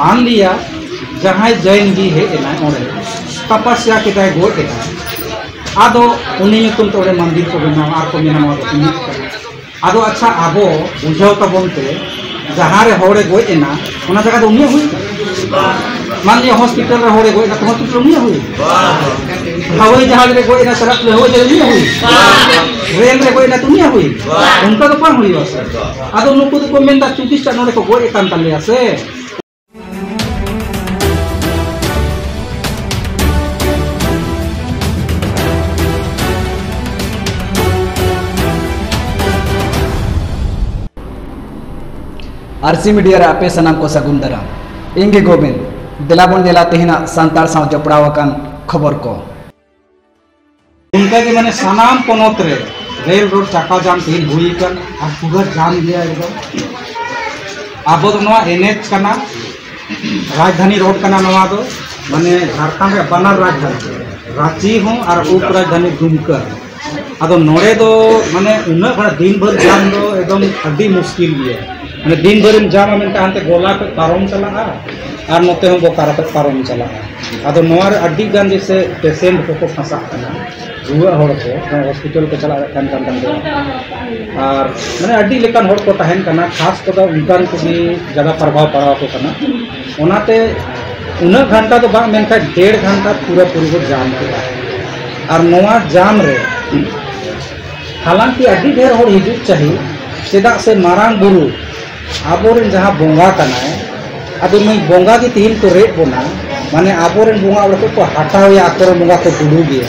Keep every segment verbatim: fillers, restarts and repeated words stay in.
ᱢᱟᱱ ᱞᱤᱭᱟ, ᱡᱟᱦᱟᱸᱭ ᱡᱟᱭᱤᱱ ᱜᱮ ᱦᱮᱡ ᱮᱱᱟᱭ ᱚᱸᱰᱮ, ᱛᱟᱯᱟᱥᱭᱟ ᱠᱮᱫᱟᱭ, ᱜᱚᱡ ᱮᱱᱟᱭ, ᱟᱫᱚ ᱩᱱᱤ ᱧᱩᱛᱩᱢ ᱛᱮ ᱚᱸᱰᱮ ᱢᱚᱱᱫᱤᱨ ᱠᱚ ᱵᱮᱱᱟᱣᱟ ᱟᱨ ᱠᱚ ᱢᱮᱱᱟ ᱱᱚᱣᱟ ᱫᱚ ᱯᱩᱱᱱᱚ ᱠᱟᱱᱟ᱾ ᱟᱫᱚ ᱟᱪᱪᱷᱟ, ᱟᱵᱚ ᱵᱩᱡᱷᱟᱹᱣ ᱛᱟᱵᱚᱱ ᱯᱮ, ᱡᱟᱦᱟᱸ ᱨᱮ ᱦᱚᱲᱮ ᱜᱚᱡ ᱮᱱᱟ, ᱚᱱᱟ ᱡᱟᱭᱜᱟ ᱫᱚ ᱩᱱᱤᱭᱟᱜ ᱦᱩᱭ? ᱢᱟᱱ ᱞᱤᱭᱟ ᱦᱚᱥᱯᱤᱴᱟᱞ ᱨᱮ ᱦᱚᱲᱮ ᱜᱚᱡ ᱮᱱᱟ, ᱛᱚ ᱦᱚᱥᱯᱤᱴᱟᱞ ᱩᱱᱤᱭᱟᱜ ᱦᱩᱭ? ᱦᱟᱣᱟᱭ ᱡᱟᱦᱟᱡᱽ ᱨᱮ ᱜᱚᱡ ᱮᱱᱟ, ᱪᱟᱞᱟᱜ ᱛᱩᱞᱩᱡ ᱦᱟᱣᱟᱭ ᱡᱟᱦᱟᱡᱽ ᱩᱱᱤᱭᱟᱜ ᱦᱩᱭ? ᱨᱮᱞ ᱨᱮ ᱜᱚᱡ ᱮᱱᱟ, ᱛᱚ ᱩᱱᱤᱭᱟᱜ ᱦᱩᱭ? ᱚᱱᱠᱟ ᱫᱚ ᱵᱟᱝ ᱦᱩᱭᱩᱜᱼᱟ ᱥᱮ᱾ ᱟᱫᱚ ᱱᱩᱠᱩ ᱫᱚᱠᱚ ᱢᱮᱱᱫᱟ, ᱪᱩᱵᱤᱥ ᱴᱟ ᱱᱚᱰᱮ ᱠᱚ ᱜᱚᱡ ᱟᱠᱟᱱ ᱛᱟᱞᱮᱭᱟ ᱥᱮ᱾ ᱟᱨᱥᱤ ᱢᱤᱰᱤᱭᱟ ᱨᱮ ᱟᱯᱮ ᱥᱟᱱᱟᱢ ᱠᱚ ᱥᱟᱹᱜᱩᱱ ᱫᱟᱨᱟᱢ᱾ ᱤᱧ ᱜᱮ ᱜᱳᱵᱤᱱᱫ᱾ ᱫᱮᱞᱟ ᱵᱚᱱ ᱧᱮᱞᱟ ᱛᱮᱦᱮᱧᱟᱜ ᱥᱟᱱᱛᱟᱲ ᱥᱟᱶ ᱡᱚᱯᱲᱟᱣ ᱟᱠᱟᱱ ᱠᱷᱚᱵᱚᱨ ᱠᱚ᱾ ᱚᱱᱠᱟ ᱜᱮ ᱢᱟᱱᱮ ᱥᱟᱱᱟᱢ ᱯᱚᱱᱚᱛ ᱨᱮ ᱨᱮᱞ ᱨᱳᱰ ᱪᱟᱠᱟ ᱡᱟᱢ ᱛᱮᱦᱮᱧ ᱦᱩᱭ ᱟᱠᱟᱱ ᱟᱨ ᱯᱩᱨᱟᱹ ᱡᱟᱢ ᱜᱮᱭᱟ ᱮᱠᱫᱚᱢ᱾ ᱟᱵᱚ ᱫᱚ ᱱᱚᱣᱟ ᱮᱱ ᱮᱪ ᱠᱟᱱᱟ, ᱨᱟᱡᱽᱫᱷᱟᱱᱤ ᱨᱳᱰ ᱠᱟᱱᱟ ᱱᱚᱣᱟ ᱫᱚ, ᱢᱟᱱᱮ ᱡᱷᱟᱲᱠᱷᱚᱸᱰ ᱨᱮᱭᱟᱜ ᱵᱟᱱᱟᱨ ᱨᱟᱡᱽᱫᱷᱟᱱᱤ, ᱨᱟᱸᱪᱤ ᱦᱚᱸ ᱟᱨ ᱩᱯ ᱨᱟᱡᱽᱫᱷᱟᱱᱤ ᱫᱩᱢᱠᱟ᱾ ᱟᱫᱚ ᱱᱚᱰᱮ ᱫᱚ ᱢᱟᱱᱮ ᱩᱱᱟᱹᱜ ᱜᱷᱟᱹᱲᱤᱡ ᱫᱤᱱ ᱵᱷᱳᱨ ᱡᱟᱢ ᱫᱚ ᱮᱠᱫᱚᱢ ᱟᱹᱰᱤ ᱢᱩᱥᱠᱤᱞ ᱜᱮᱭᱟ᱾ ᱢᱟᱱᱮ ᱫᱤᱱ ᱵᱷᱳᱨᱮᱢ ᱡᱟᱢᱟ ᱢᱮᱱᱛᱮ ᱦᱟᱱᱛᱮ ᱜᱚᱞᱟ ᱠᱷᱚᱡ ᱯᱟᱨᱚᱢ ᱪᱟᱞᱟᱜᱼᱟ ᱟᱨ ᱱᱚᱛᱮ ᱦᱚᱸ ᱵᱳᱠᱟᱨᱳ ᱠᱷᱚᱡ ᱯᱟᱨᱚᱢ ᱪᱟᱞᱟᱜᱼᱟ᱾ ᱟᱫᱚ ᱱᱚᱣᱟ ᱨᱮ ᱟᱹᱰᱤ ᱜᱟᱱ ᱡᱮᱭᱥᱮ ᱯᱮᱥᱮᱱᱴ ᱠᱚᱠᱚ ᱯᱷᱟᱸᱥᱟᱜ ᱠᱟᱱᱟ, ᱨᱩᱣᱟᱹᱜ ᱦᱚᱲ ᱠᱚ ᱦᱚᱥᱯᱤᱴᱟᱞ ᱠᱚ ᱪᱟᱞᱟᱜ ᱠᱟᱱ ᱠᱟᱱ ᱛᱟᱠᱚᱣᱟ, ᱟᱨ ᱢᱟᱱᱮ ᱟᱹᱰᱤ ᱞᱮᱠᱟᱱ ᱦᱚᱲ ᱠᱚ ᱛᱟᱦᱮᱱ ᱠᱟᱱᱟ, ᱠᱷᱟᱥ ᱠᱚᱫᱚ ᱚᱱᱠᱟᱱ ᱠᱚᱜᱮ ᱡᱟᱫᱟ ᱯᱨᱚᱵᱷᱟᱵᱽ ᱯᱟᱲᱟᱣ ᱟᱠᱚ ᱠᱟᱱᱟ᱾ ᱚᱱᱟᱛᱮ ᱩᱱᱟᱹᱜ ᱜᱷᱟᱱᱴᱟ ᱫᱚ ᱵᱟᱝ, ᱢᱮᱱᱠᱷᱟᱱ ᱰᱮᱲ ᱜᱷᱟᱱᱴᱟ ᱯᱩᱨᱟᱹ ᱯᱩᱨᱤ ᱠᱚ ᱡᱟᱢ ᱠᱮᱫᱟ᱾ ᱟᱨ ᱱᱚᱣᱟ ᱡᱟᱢ ᱨᱮ ᱦᱟᱞᱟᱝᱠᱤ ᱟᱹᱰᱤ ᱰᱷᱮᱨ ᱦᱚᱲ ᱦᱤᱡᱩᱜ ᱪᱟᱹᱦᱤ, ᱪᱮᱫᱟᱜ ᱥᱮ ᱢᱟᱨᱟᱝ ᱵᱩᱨᱩ ᱟᱵᱚᱨᱮᱱ ᱡᱟᱦᱟᱸ ᱵᱚᱸᱜᱟ ᱠᱟᱱᱟᱭ, ᱟᱫᱚ ᱱᱩᱭ ᱵᱚᱸᱜᱟ ᱜᱮ ᱛᱤᱦᱤᱧ ᱠᱚ ᱨᱮᱫ ᱵᱚᱱᱟ, ᱢᱟᱱᱮ ᱟᱵᱚᱨᱮᱱ ᱵᱚᱸᱜᱟ ᱚᱲᱟᱜ ᱠᱚ ᱦᱟᱴᱟᱣᱮᱭᱟ, ᱟᱠᱚᱨᱮᱱ ᱵᱚᱸᱜᱟ ᱠᱚ ᱫᱩᱲᱩᱵᱮᱭᱟ,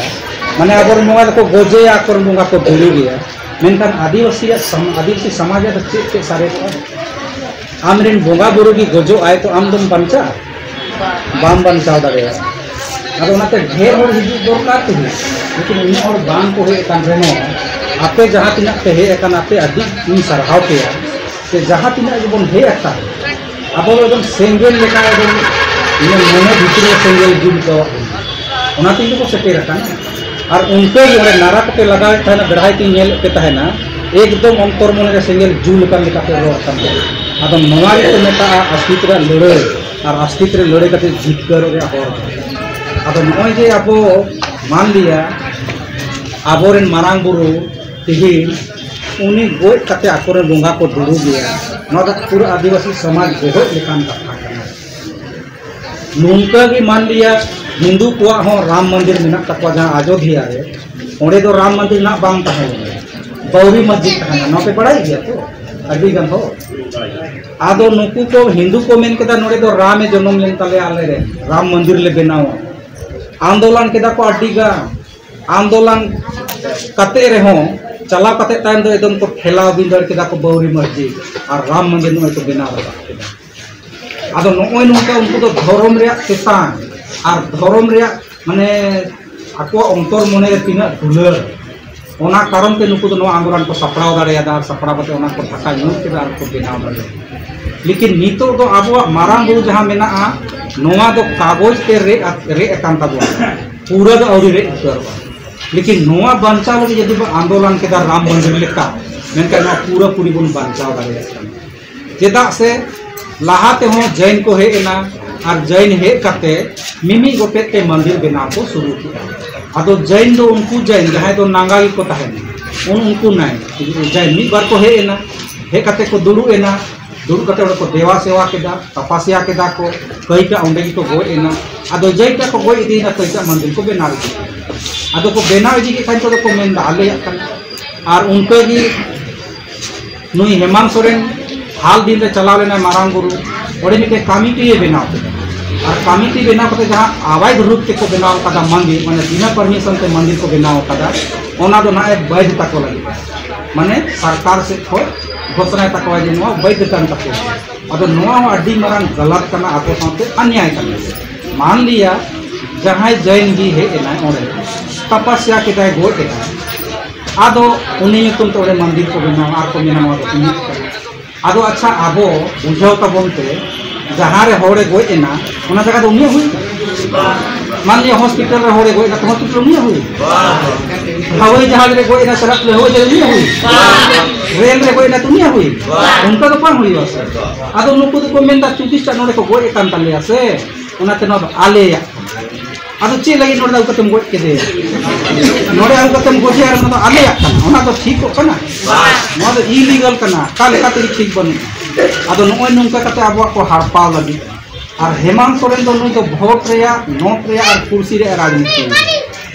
ᱢᱟᱱᱮ ᱟᱵᱚᱨᱮᱱ ᱵᱚᱸᱜᱟ ᱫᱚᱠᱚ ᱜᱚᱡᱮᱭᱟ, ᱟᱠᱚᱨᱮᱱ ᱵᱚᱸᱜᱟ ᱠᱚ ᱫᱩᱲᱩᱵᱮᱭᱟ᱾ ᱢᱮᱱᱠᱷᱟᱱ ᱟᱹᱫᱤᱵᱟᱹᱥᱤᱭᱟᱜ ᱥᱚᱢ-, ᱟᱹᱫᱤᱵᱟᱹᱥᱤ ᱥᱚᱢᱟᱡᱽ ᱨᱮ ᱪᱮᱫ ᱪᱮᱫ ᱥᱟᱨᱮᱡᱚᱜᱼᱟ? ᱟᱢᱨᱮᱱ ᱵᱚᱸᱜᱟ ᱵᱩᱨᱩ ᱜᱮ ᱜᱚᱡᱚᱜ ᱟᱭ, ᱛᱚ ᱟᱢ ᱫᱚᱢ ᱵᱟᱧᱪᱟᱜᱼᱟ? ᱵᱟᱢ ᱵᱟᱧᱪᱟᱣ ᱫᱟᱲᱮᱭᱟᱜᱼᱟ᱾ ᱟᱫᱚ ᱚᱱᱟᱛᱮ ᱰᱷᱮᱨ ᱦᱚᱲ ᱦᱤᱡᱩᱜ ᱫᱚᱨᱠᱟᱨ ᱛᱮᱜᱮ, ᱞᱮᱠᱤᱱ ᱩᱱᱟᱹᱜ ᱦᱚᱲ ᱵᱟᱝ ᱠᱚ ᱦᱮᱡ ᱟᱠᱟᱱ ᱨᱮᱦᱚᱸ, ᱟᱯᱮ ᱡᱟᱦᱟᱸ ᱛᱤᱱᱟᱹᱜ ᱯᱮ ᱦᱮᱡ ᱟᱠᱟᱱ, ᱟᱯᱮ ᱟᱹᱰᱤ ᱤᱧ ᱥᱟᱨᱦᱟᱣ ᱯᱮᱭᱟ᱾ ᱥᱮ ᱡᱟᱦᱟᱸ ᱛᱤᱱᱟᱹᱜ ᱜᱮᱵᱚᱱ ᱦᱮᱡ ᱟᱠᱟᱱ, ᱟᱵᱚ ᱫᱚ ᱮᱠᱫᱚᱢ ᱥᱮᱸᱜᱮᱞ ᱞᱮᱠᱟ, ᱮᱠᱫᱚᱢ ᱢᱚᱱᱮ ᱵᱷᱤᱛᱨᱤ ᱨᱮ ᱥᱮᱸᱜᱮᱞ ᱡᱩᱞ ᱟᱠᱟᱣᱟᱫ ᱵᱚᱱᱟ᱾ ᱚᱱᱟ ᱛᱮᱜᱮ ᱵᱚ ᱥᱮᱴᱮᱨ ᱟᱠᱟᱱᱟ᱾ ᱟᱨ ᱚᱱᱠᱟ ᱜᱮ ᱚᱸᱰᱮ ᱱᱟᱨᱟ ᱠᱚᱯᱮ ᱞᱟᱜᱟᱣᱮᱫ ᱛᱟᱦᱮᱱᱟ, ᱵᱮᱲᱦᱟᱭ ᱛᱮᱧ ᱧᱮᱞᱮᱫ ᱯᱮ ᱛᱟᱦᱮᱱᱟ, ᱮᱠᱫᱚᱢ ᱚᱱᱛᱚᱨ ᱢᱚᱱᱮ ᱨᱮ ᱥᱮᱸᱜᱮᱞ ᱡᱩᱞ ᱟᱠᱟᱱ ᱞᱮᱠᱟ ᱯᱮ ᱨᱚᱲ ᱠᱟᱱ ᱛᱟᱦᱮᱱᱟ᱾ ᱟᱫᱚ ᱱᱚᱣᱟ ᱜᱮᱠᱚ ᱢᱮᱛᱟᱜᱼᱟ ᱟᱥᱠᱤᱛ ᱨᱮᱭᱟᱜ ᱞᱟᱹᱲᱦᱟᱹᱭ᱾ ᱟᱨ ᱟᱥᱛᱤᱠ ᱨᱮ ᱞᱟᱹᱲᱟᱹᱭ ᱠᱟᱛᱮ ᱡᱤᱛᱠᱟᱹᱨᱚᱜ ᱨᱮᱭᱟᱜ ᱦᱚᱨ ᱫᱚ᱾ ᱟᱫᱚ ᱱᱚᱜᱼᱚᱭ ᱡᱮ ᱟᱵᱚ ᱢᱟᱱ ᱞᱤᱭᱟ ᱟᱵᱚᱨᱮᱱ ᱢᱟᱨᱟᱝ ᱵᱩᱨᱩ ᱛᱤᱦᱤᱧ ᱩᱱᱤ ᱜᱚᱡ ᱠᱟᱛᱮ ᱟᱠᱚᱨᱮᱱ ᱵᱚᱸᱜᱟ ᱠᱚ ᱫᱩᱲᱩᱵᱮᱭᱟ, ᱱᱚᱣᱟ ᱫᱚ ᱯᱩᱨᱟᱹ ᱟᱹᱫᱤᱵᱟᱹᱥᱤ ᱥᱚᱢᱟᱡᱽ ᱜᱚᱦᱚᱲ ᱞᱮᱠᱟᱱ ᱠᱟᱛᱷᱟ ᱠᱟᱱᱟ᱾ ᱱᱚᱝᱠᱟ ᱜᱮ ᱢᱟᱱ ᱞᱤᱭᱟ ᱦᱤᱱᱫᱩ ᱠᱚᱣᱟᱜ ᱦᱚᱸ ᱨᱟᱢ ᱢᱚᱱᱫᱤᱨ ᱢᱮᱱᱟᱜ ᱛᱟᱠᱚᱣᱟ ᱡᱟᱦᱟᱸ ᱟᱡᱚᱫᱷᱤᱭᱟ ᱨᱮ, ᱚᱸᱰᱮ ᱫᱚ ᱨᱟᱢ ᱢᱚᱱᱫᱤᱨ ᱨᱮᱱᱟᱜ ᱵᱟᱝ ᱛᱟᱦᱮᱸ ᱞᱮᱱᱟ, ᱵᱟᱣᱨᱤ ᱢᱚᱥᱡᱤᱫ ᱛᱟᱦᱮᱸ ᱞᱮᱱᱟ᱾ ᱱᱚᱣᱟ ᱯᱮ ᱵᱟᱲᱟᱭ ᱜᱮᱭᱟ ᱛᱚ ᱟᱹᱰᱤ ᱜᱟᱱ ᱦᱚᱲ᱾ ᱟᱫᱚ ᱱᱩᱠᱩ ᱠᱚ ᱦᱤᱱᱫᱩ ᱠᱚ ᱢᱮᱱ ᱠᱮᱫᱟ ᱱᱚᱰᱮ ᱫᱚ ᱨᱟᱢᱮ ᱡᱚᱱᱚᱢ ᱞᱮᱱ ᱛᱟᱞᱮᱭᱟ, ᱟᱞᱮ ᱨᱮ ᱨᱟᱢ ᱢᱚᱱᱫᱤᱨ ᱞᱮ ᱵᱮᱱᱟᱣᱟ᱾ ᱟᱱᱫᱳᱞᱚᱱ ᱠᱮᱫᱟ ᱠᱚ ᱟᱹᱰᱤ ᱜᱟᱱ᱾ ᱟᱱᱫᱳᱞᱚᱱ ᱠᱟᱛᱮ ᱨᱮᱦᱚᱸ ᱪᱟᱞᱟᱣ ᱠᱟᱛᱮ ᱛᱟᱭᱚᱢ ᱫᱚ ᱮᱠᱫᱚᱢ ᱠᱚ ᱴᱷᱮᱞᱟᱣ ᱵᱤᱸᱫᱟᱹᱲ ᱠᱮᱫᱟ ᱠᱚ ᱵᱟᱣᱨᱤ ᱢᱚᱥᱡᱤᱫ ᱟᱨ ᱨᱟᱢ ᱢᱚᱱᱫᱤᱨ ᱱᱚᱜᱼᱚᱭ ᱠᱚ ᱵᱮᱱᱟᱣ ᱨᱟᱠᱟᱵ ᱠᱮᱫᱟ᱾ ᱟᱫᱚ ᱱᱚᱜᱼᱚᱭ ᱱᱚᱝᱠᱟ ᱩᱱᱠᱩ ᱫᱚ ᱫᱷᱚᱨᱚᱢ ᱨᱮᱭᱟᱜ ᱪᱮᱛᱟᱱ ᱟᱨ ᱫᱷᱚᱨᱚᱢ ᱨᱮᱭᱟᱜ ᱢᱟᱱᱮ ᱟᱠᱚᱣᱟᱜ ᱚᱱᱛᱚᱨ ᱢᱚᱱᱮ ᱨᱮ ᱛᱤᱱᱟᱹᱜ ᱫᱩᱞᱟᱹᱲ, ᱚᱱᱟ ᱠᱟᱨᱚᱱ ᱛᱮ ᱱᱩᱠᱩ ᱫᱚ ᱱᱚᱣᱟ ᱟᱱᱫᱳᱞᱚᱱ ᱠᱚ ᱥᱟᱯᱲᱟᱣ ᱫᱟᱲᱮᱭᱟᱫᱟ ᱟᱨ ᱥᱟᱯᱲᱟᱣ ᱠᱟᱛᱮ ᱚᱱᱟ ᱠᱚ ᱴᱟᱠᱟ ᱧᱩᱨ ᱠᱮᱫᱟ ᱟᱨ ᱠᱚ ᱵᱮᱱᱟᱣ ᱫᱟᱲᱮᱭᱟᱫᱟ᱾ ᱞᱮᱠᱤᱱ ᱱᱤᱛᱚᱜ ᱫᱚ ᱟᱵᱚᱣᱟᱜ ᱢᱟᱨᱟᱝ ᱵᱩᱨᱩ ᱡᱟᱦᱟᱸ ᱢᱮᱱᱟᱜᱼᱟ, ᱱᱚᱣᱟ ᱫᱚ ᱠᱟᱜᱚᱡᱽ ᱛᱮ ᱨᱮᱡ ᱟᱠ-, ᱨᱮᱡ ᱟᱠᱟᱱ ᱛᱟᱵᱚᱱᱟ, ᱯᱩᱨᱟᱹ ᱫᱚ ᱟᱹᱣᱨᱤ ᱨᱮᱡ ᱩᱛᱟᱹᱨᱚᱜᱼᱟ᱾ ᱞᱮᱠᱤᱱ ᱱᱚᱣᱟ ᱵᱟᱧᱪᱟᱣ ᱞᱟᱹᱜᱤᱫ ᱡᱩᱫᱤ ᱵᱚᱱ ᱟᱱᱫᱳᱞᱚᱱ ᱠᱮᱫᱟ ᱨᱟᱢ ᱢᱚᱱᱫᱤᱨ ᱞᱮᱠᱟ, ᱢᱮᱱᱠᱷᱟᱱ ᱱᱚᱣᱟ ᱯᱩᱨᱟᱹᱯᱩᱨᱤ ᱵᱚᱱ ᱵᱟᱧᱪᱟᱣ ᱫᱟᱲᱮᱭᱟᱜ ᱠᱟᱱᱟ᱾ ᱪᱮᱫᱟᱜ ᱥᱮ ᱞᱟᱦᱟ ᱛᱮᱦᱚᱸ ᱡᱟᱹᱭᱱ ᱠᱚ ᱦᱮᱡ ᱮᱱᱟ ᱟᱨ ᱡᱟᱹᱭᱱ ᱦᱮᱡ ᱠᱟᱛᱮ ᱢᱤᱢᱤᱫ ᱜᱚᱴᱮᱡ ᱛᱮ ᱢᱚᱱᱫᱤᱨ ᱵᱮᱱᱟᱣ ᱠᱚ ᱥᱩᱨᱩ ᱠᱮᱫᱟ᱾ ᱟᱫᱚ ᱡᱟᱹᱭᱱ ᱫᱚ ᱩᱱᱠᱩ ᱡᱟᱹᱭᱱ ᱡᱟᱦᱟᱸᱭ ᱫᱚ ᱱᱟᱜᱟ ᱜᱮᱠᱚ ᱛᱟᱦᱮᱱᱟ, ᱩᱱ ᱩᱱᱠᱩ ᱱᱟᱭ ᱡᱟᱹᱭᱱ ᱢᱤᱫ ᱵᱟᱨ ᱠᱚ ᱦᱮᱡ ᱮᱱᱟ, ᱦᱮᱡ ᱠᱟᱛᱮ ᱠᱚ ᱫᱩᱲᱩᱵ ᱮᱱᱟ, ᱫᱩᱲᱩᱵ ᱠᱟᱛᱮ ᱚᱸᱰᱮ ᱠᱚ ᱫᱮᱣᱟ ᱥᱮᱣᱟ ᱠᱮᱫᱟ, ᱛᱟᱯᱟᱥᱭᱟ ᱠᱮᱫᱟ ᱠᱚ, ᱠᱟᱹᱭᱴᱟᱜ ᱚᱸᱰᱮ ᱜᱮᱠᱚ ᱜᱚᱡ ᱮᱱᱟ᱾ ᱟᱫᱚ ᱡᱟᱹᱭᱴᱟᱜ ᱠᱚ ᱜᱚᱡ ᱤᱫᱤᱭᱮᱱᱟ, ᱠᱟᱹᱭᱴᱟᱜ ᱢᱚᱱᱫᱤᱨ ᱠᱚ ᱵᱮᱱᱟᱣ ᱤᱫᱤ ᱠᱮᱫᱟ᱾ ᱟᱫᱚ ᱠᱚ ᱵᱮᱱᱟᱣ ᱤᱫᱤ ᱠᱮᱫ ᱠᱷᱟᱱ ᱱᱤᱛᱚᱜ ᱫᱚᱠᱚ ᱢᱮᱱᱫᱟ ᱟᱞᱮᱭᱟᱜ ᱠᱟᱱᱟ᱾ ᱟᱨ ᱚᱱᱠᱟ ᱜᱮ ᱱᱩᱭ ᱦᱮᱢᱟᱱᱛ ᱥᱚᱨᱮᱱ ᱦᱟᱞ ᱫᱤᱱ ᱨᱮ ᱪᱟᱞᱟᱣ ᱞᱮᱱᱟᱭ ᱢᱟᱨᱟᱝ ᱵᱩᱨᱩ, ᱚᱸᱰᱮ ᱢᱤᱫᱴᱮᱱ ᱠᱚᱢᱤᱴᱤ ᱮ ᱵᱮᱱᱟᱣ ᱠᱮᱫᱟ᱾ ᱟᱨ ᱠᱚᱢᱤᱴᱤ ᱵᱮᱱᱟᱣ ᱠᱟᱛᱮ ᱡᱟᱦᱟᱸ ᱟᱵᱟᱭᱫᱷ ᱨᱩᱯ ᱛᱮᱠᱚ ᱵᱮᱱᱟᱣ ᱠᱟᱫᱟ ᱢᱚᱱᱫᱤᱨ, ᱢᱟᱱᱮ ᱵᱤᱱᱟᱹ ᱯᱟᱨᱢᱤᱥᱚᱱ ᱛᱮ ᱢᱚᱱᱫᱤᱨ ᱠᱚ ᱵᱮᱱᱟᱣ ᱠᱟᱫᱟ, ᱚᱱᱟ ᱫᱚ ᱱᱟᱦᱟᱜ ᱵᱟᱹᱭᱫᱷ ᱛᱟᱠᱚ ᱞᱟᱹᱜᱤᱫ, ᱢᱟᱱᱮ ᱥᱚᱨᱠᱟᱨ ᱥᱮᱫ ᱠᱷᱚᱱ ᱜᱷᱳᱥᱚᱱᱟᱭ ᱛᱟᱠᱚᱣᱟ ᱡᱮ ᱱᱚᱣᱟ ᱵᱟᱹᱭᱫᱷ ᱠᱟᱱ ᱛᱟᱠᱚᱣᱟ᱾ ᱟᱫᱚ ᱱᱚᱣᱟ ᱦᱚᱸ ᱟᱹᱰᱤ ᱢᱟᱨᱟᱝ ᱜᱟᱞᱟᱛ ᱠᱟᱱᱟ, ᱟᱠᱚ ᱥᱟᱶᱛᱮ ᱟᱱᱭᱟᱭ ᱠᱟᱱᱟ᱾ ᱢᱟᱱ ᱞᱤᱭᱟ ᱡᱟᱦᱟᱸᱭ ᱡᱟᱹᱭᱱ ᱜᱮ ᱦᱮᱡ ᱮᱱᱟᱭ ᱚᱸᱰᱮ, ᱛᱟᱯᱟᱥᱭᱟ ᱠᱮᱫᱟᱭ, ᱜᱚᱡ ᱮᱱᱟᱭ, ᱟᱫᱚ ᱩᱱᱤ ᱧᱩᱛᱩᱢ ᱛᱮ ᱚᱸᱰᱮ ᱢᱚᱱᱫᱤᱨ ᱠᱚ ᱵᱮᱱᱟᱣᱟ ᱟᱨ ᱠᱚ ᱢᱮᱱᱟ ᱱᱚᱣᱟ ᱫᱚ ᱩᱱᱤᱭᱟᱜ ᱠᱟᱱᱟ᱾ ᱟᱫᱚ ᱟᱪᱪᱷᱟ, ᱟᱵᱚ ᱵᱩᱡᱷᱟᱹᱣ ᱛᱟᱵᱚᱱ ᱯᱮ, ᱡᱟᱦᱟᱸ ᱨᱮ ᱦᱚᱲᱮ ᱜᱚᱡ ᱮᱱᱟ, ᱚᱱᱟ ᱡᱟᱭᱜᱟ ᱫᱚ ᱩᱱᱤᱭᱟᱜ ᱦᱩᱭ ᱮᱱᱟ? ᱢᱟᱱ ᱞᱤᱭᱟ ᱦᱚᱥᱯᱤᱴᱟᱞ ᱨᱮ ᱦᱚᱲᱮ ᱜᱚᱡ ᱮᱱᱟ, ᱛᱚ ᱦᱚᱥᱯᱤᱴᱟᱞ ᱩᱱᱤᱭᱟᱜ ᱦᱩᱭ ᱮᱱᱟ? ᱦᱟᱣᱟᱭ ᱡᱟᱦᱟᱡᱽ ᱨᱮ ᱜᱚᱡ ᱮᱱᱟ, ᱥᱟᱞᱟᱜ ᱦᱟᱣᱟᱭ ᱡᱟᱦᱟᱡᱽ ᱩᱱᱤᱭᱟᱜ ᱦᱩᱭ? ᱨᱮᱞ ᱨᱮ ᱜᱚᱡ ᱮᱱᱟ ᱛᱚ ᱩᱱᱤᱭᱟᱜ ᱦᱩᱭ? ᱚᱱᱠᱟ ᱫᱚ ᱵᱟᱝ ᱦᱩᱭᱩᱜᱼᱟ ᱥᱮ᱾ ᱟᱫᱚ ᱱᱩᱠᱩ ᱫᱚᱠᱚ ᱢᱮᱱᱫᱟ ᱪᱩᱵᱤᱥ ᱴᱟ ᱱᱚᱰᱮ ᱠᱚ ᱜᱚᱡ ᱟᱠᱟᱱ ᱛᱟᱞᱮᱭᱟ ᱥᱮ, ᱚᱱᱟᱛᱮ ᱱᱚᱣᱟ ᱫᱚ ᱟᱞᱮᱭᱟᱜ ᱠᱟᱱᱟ᱾ ᱟᱫᱚ ᱪᱮᱫ ᱞᱟᱹᱜᱤᱫ ᱱᱚᱰᱮ ᱫᱚ ᱟᱹᱜᱩ ᱠᱟᱛᱮᱢ ᱜᱚᱡ ᱠᱮᱫᱮᱭᱟ? ᱱᱚᱰᱮ ᱟᱹᱜᱩ ᱠᱟᱛᱮᱢ ᱜᱚᱡᱮᱭᱟ ᱟᱨ ᱚᱱᱟ ᱫᱚ ᱟᱞᱮᱭᱟᱜ ᱠᱟᱱᱟ, ᱚᱱᱟ ᱫᱚ ᱴᱷᱤᱠᱚᱜ ᱠᱟᱱᱟ? ᱱᱚᱣᱟ ᱫᱚ ᱤᱞᱤᱜᱟᱞ ᱠᱟᱱᱟ, ᱚᱠᱟ ᱞᱮᱠᱟ ᱛᱮᱜᱮ ᱴᱷᱤᱠ ᱵᱟᱹᱱᱩᱜᱼᱟ᱾ ᱟᱫᱚ ᱱᱚᱜᱼᱚᱭ ᱱᱚᱝᱠᱟ ᱠᱟᱛᱮ ᱟᱵᱚᱣᱟᱜ ᱠᱚ ᱦᱟᱨᱯᱟᱣ ᱞᱟᱹᱜᱤᱫ᱾ ᱟᱨ ᱦᱮᱢᱟᱱᱛ ᱥᱚᱨᱮᱱ ᱫᱚ ᱱᱩᱭ ᱫᱚ ᱵᱷᱳᱴ ᱨᱮᱭᱟᱜ, ᱱᱳᱴ ᱨᱮᱭᱟᱜ ᱟᱨ ᱠᱩᱨᱥᱤ ᱨᱮᱭᱟᱜ ᱨᱟᱡᱽᱱᱤᱛᱤ᱾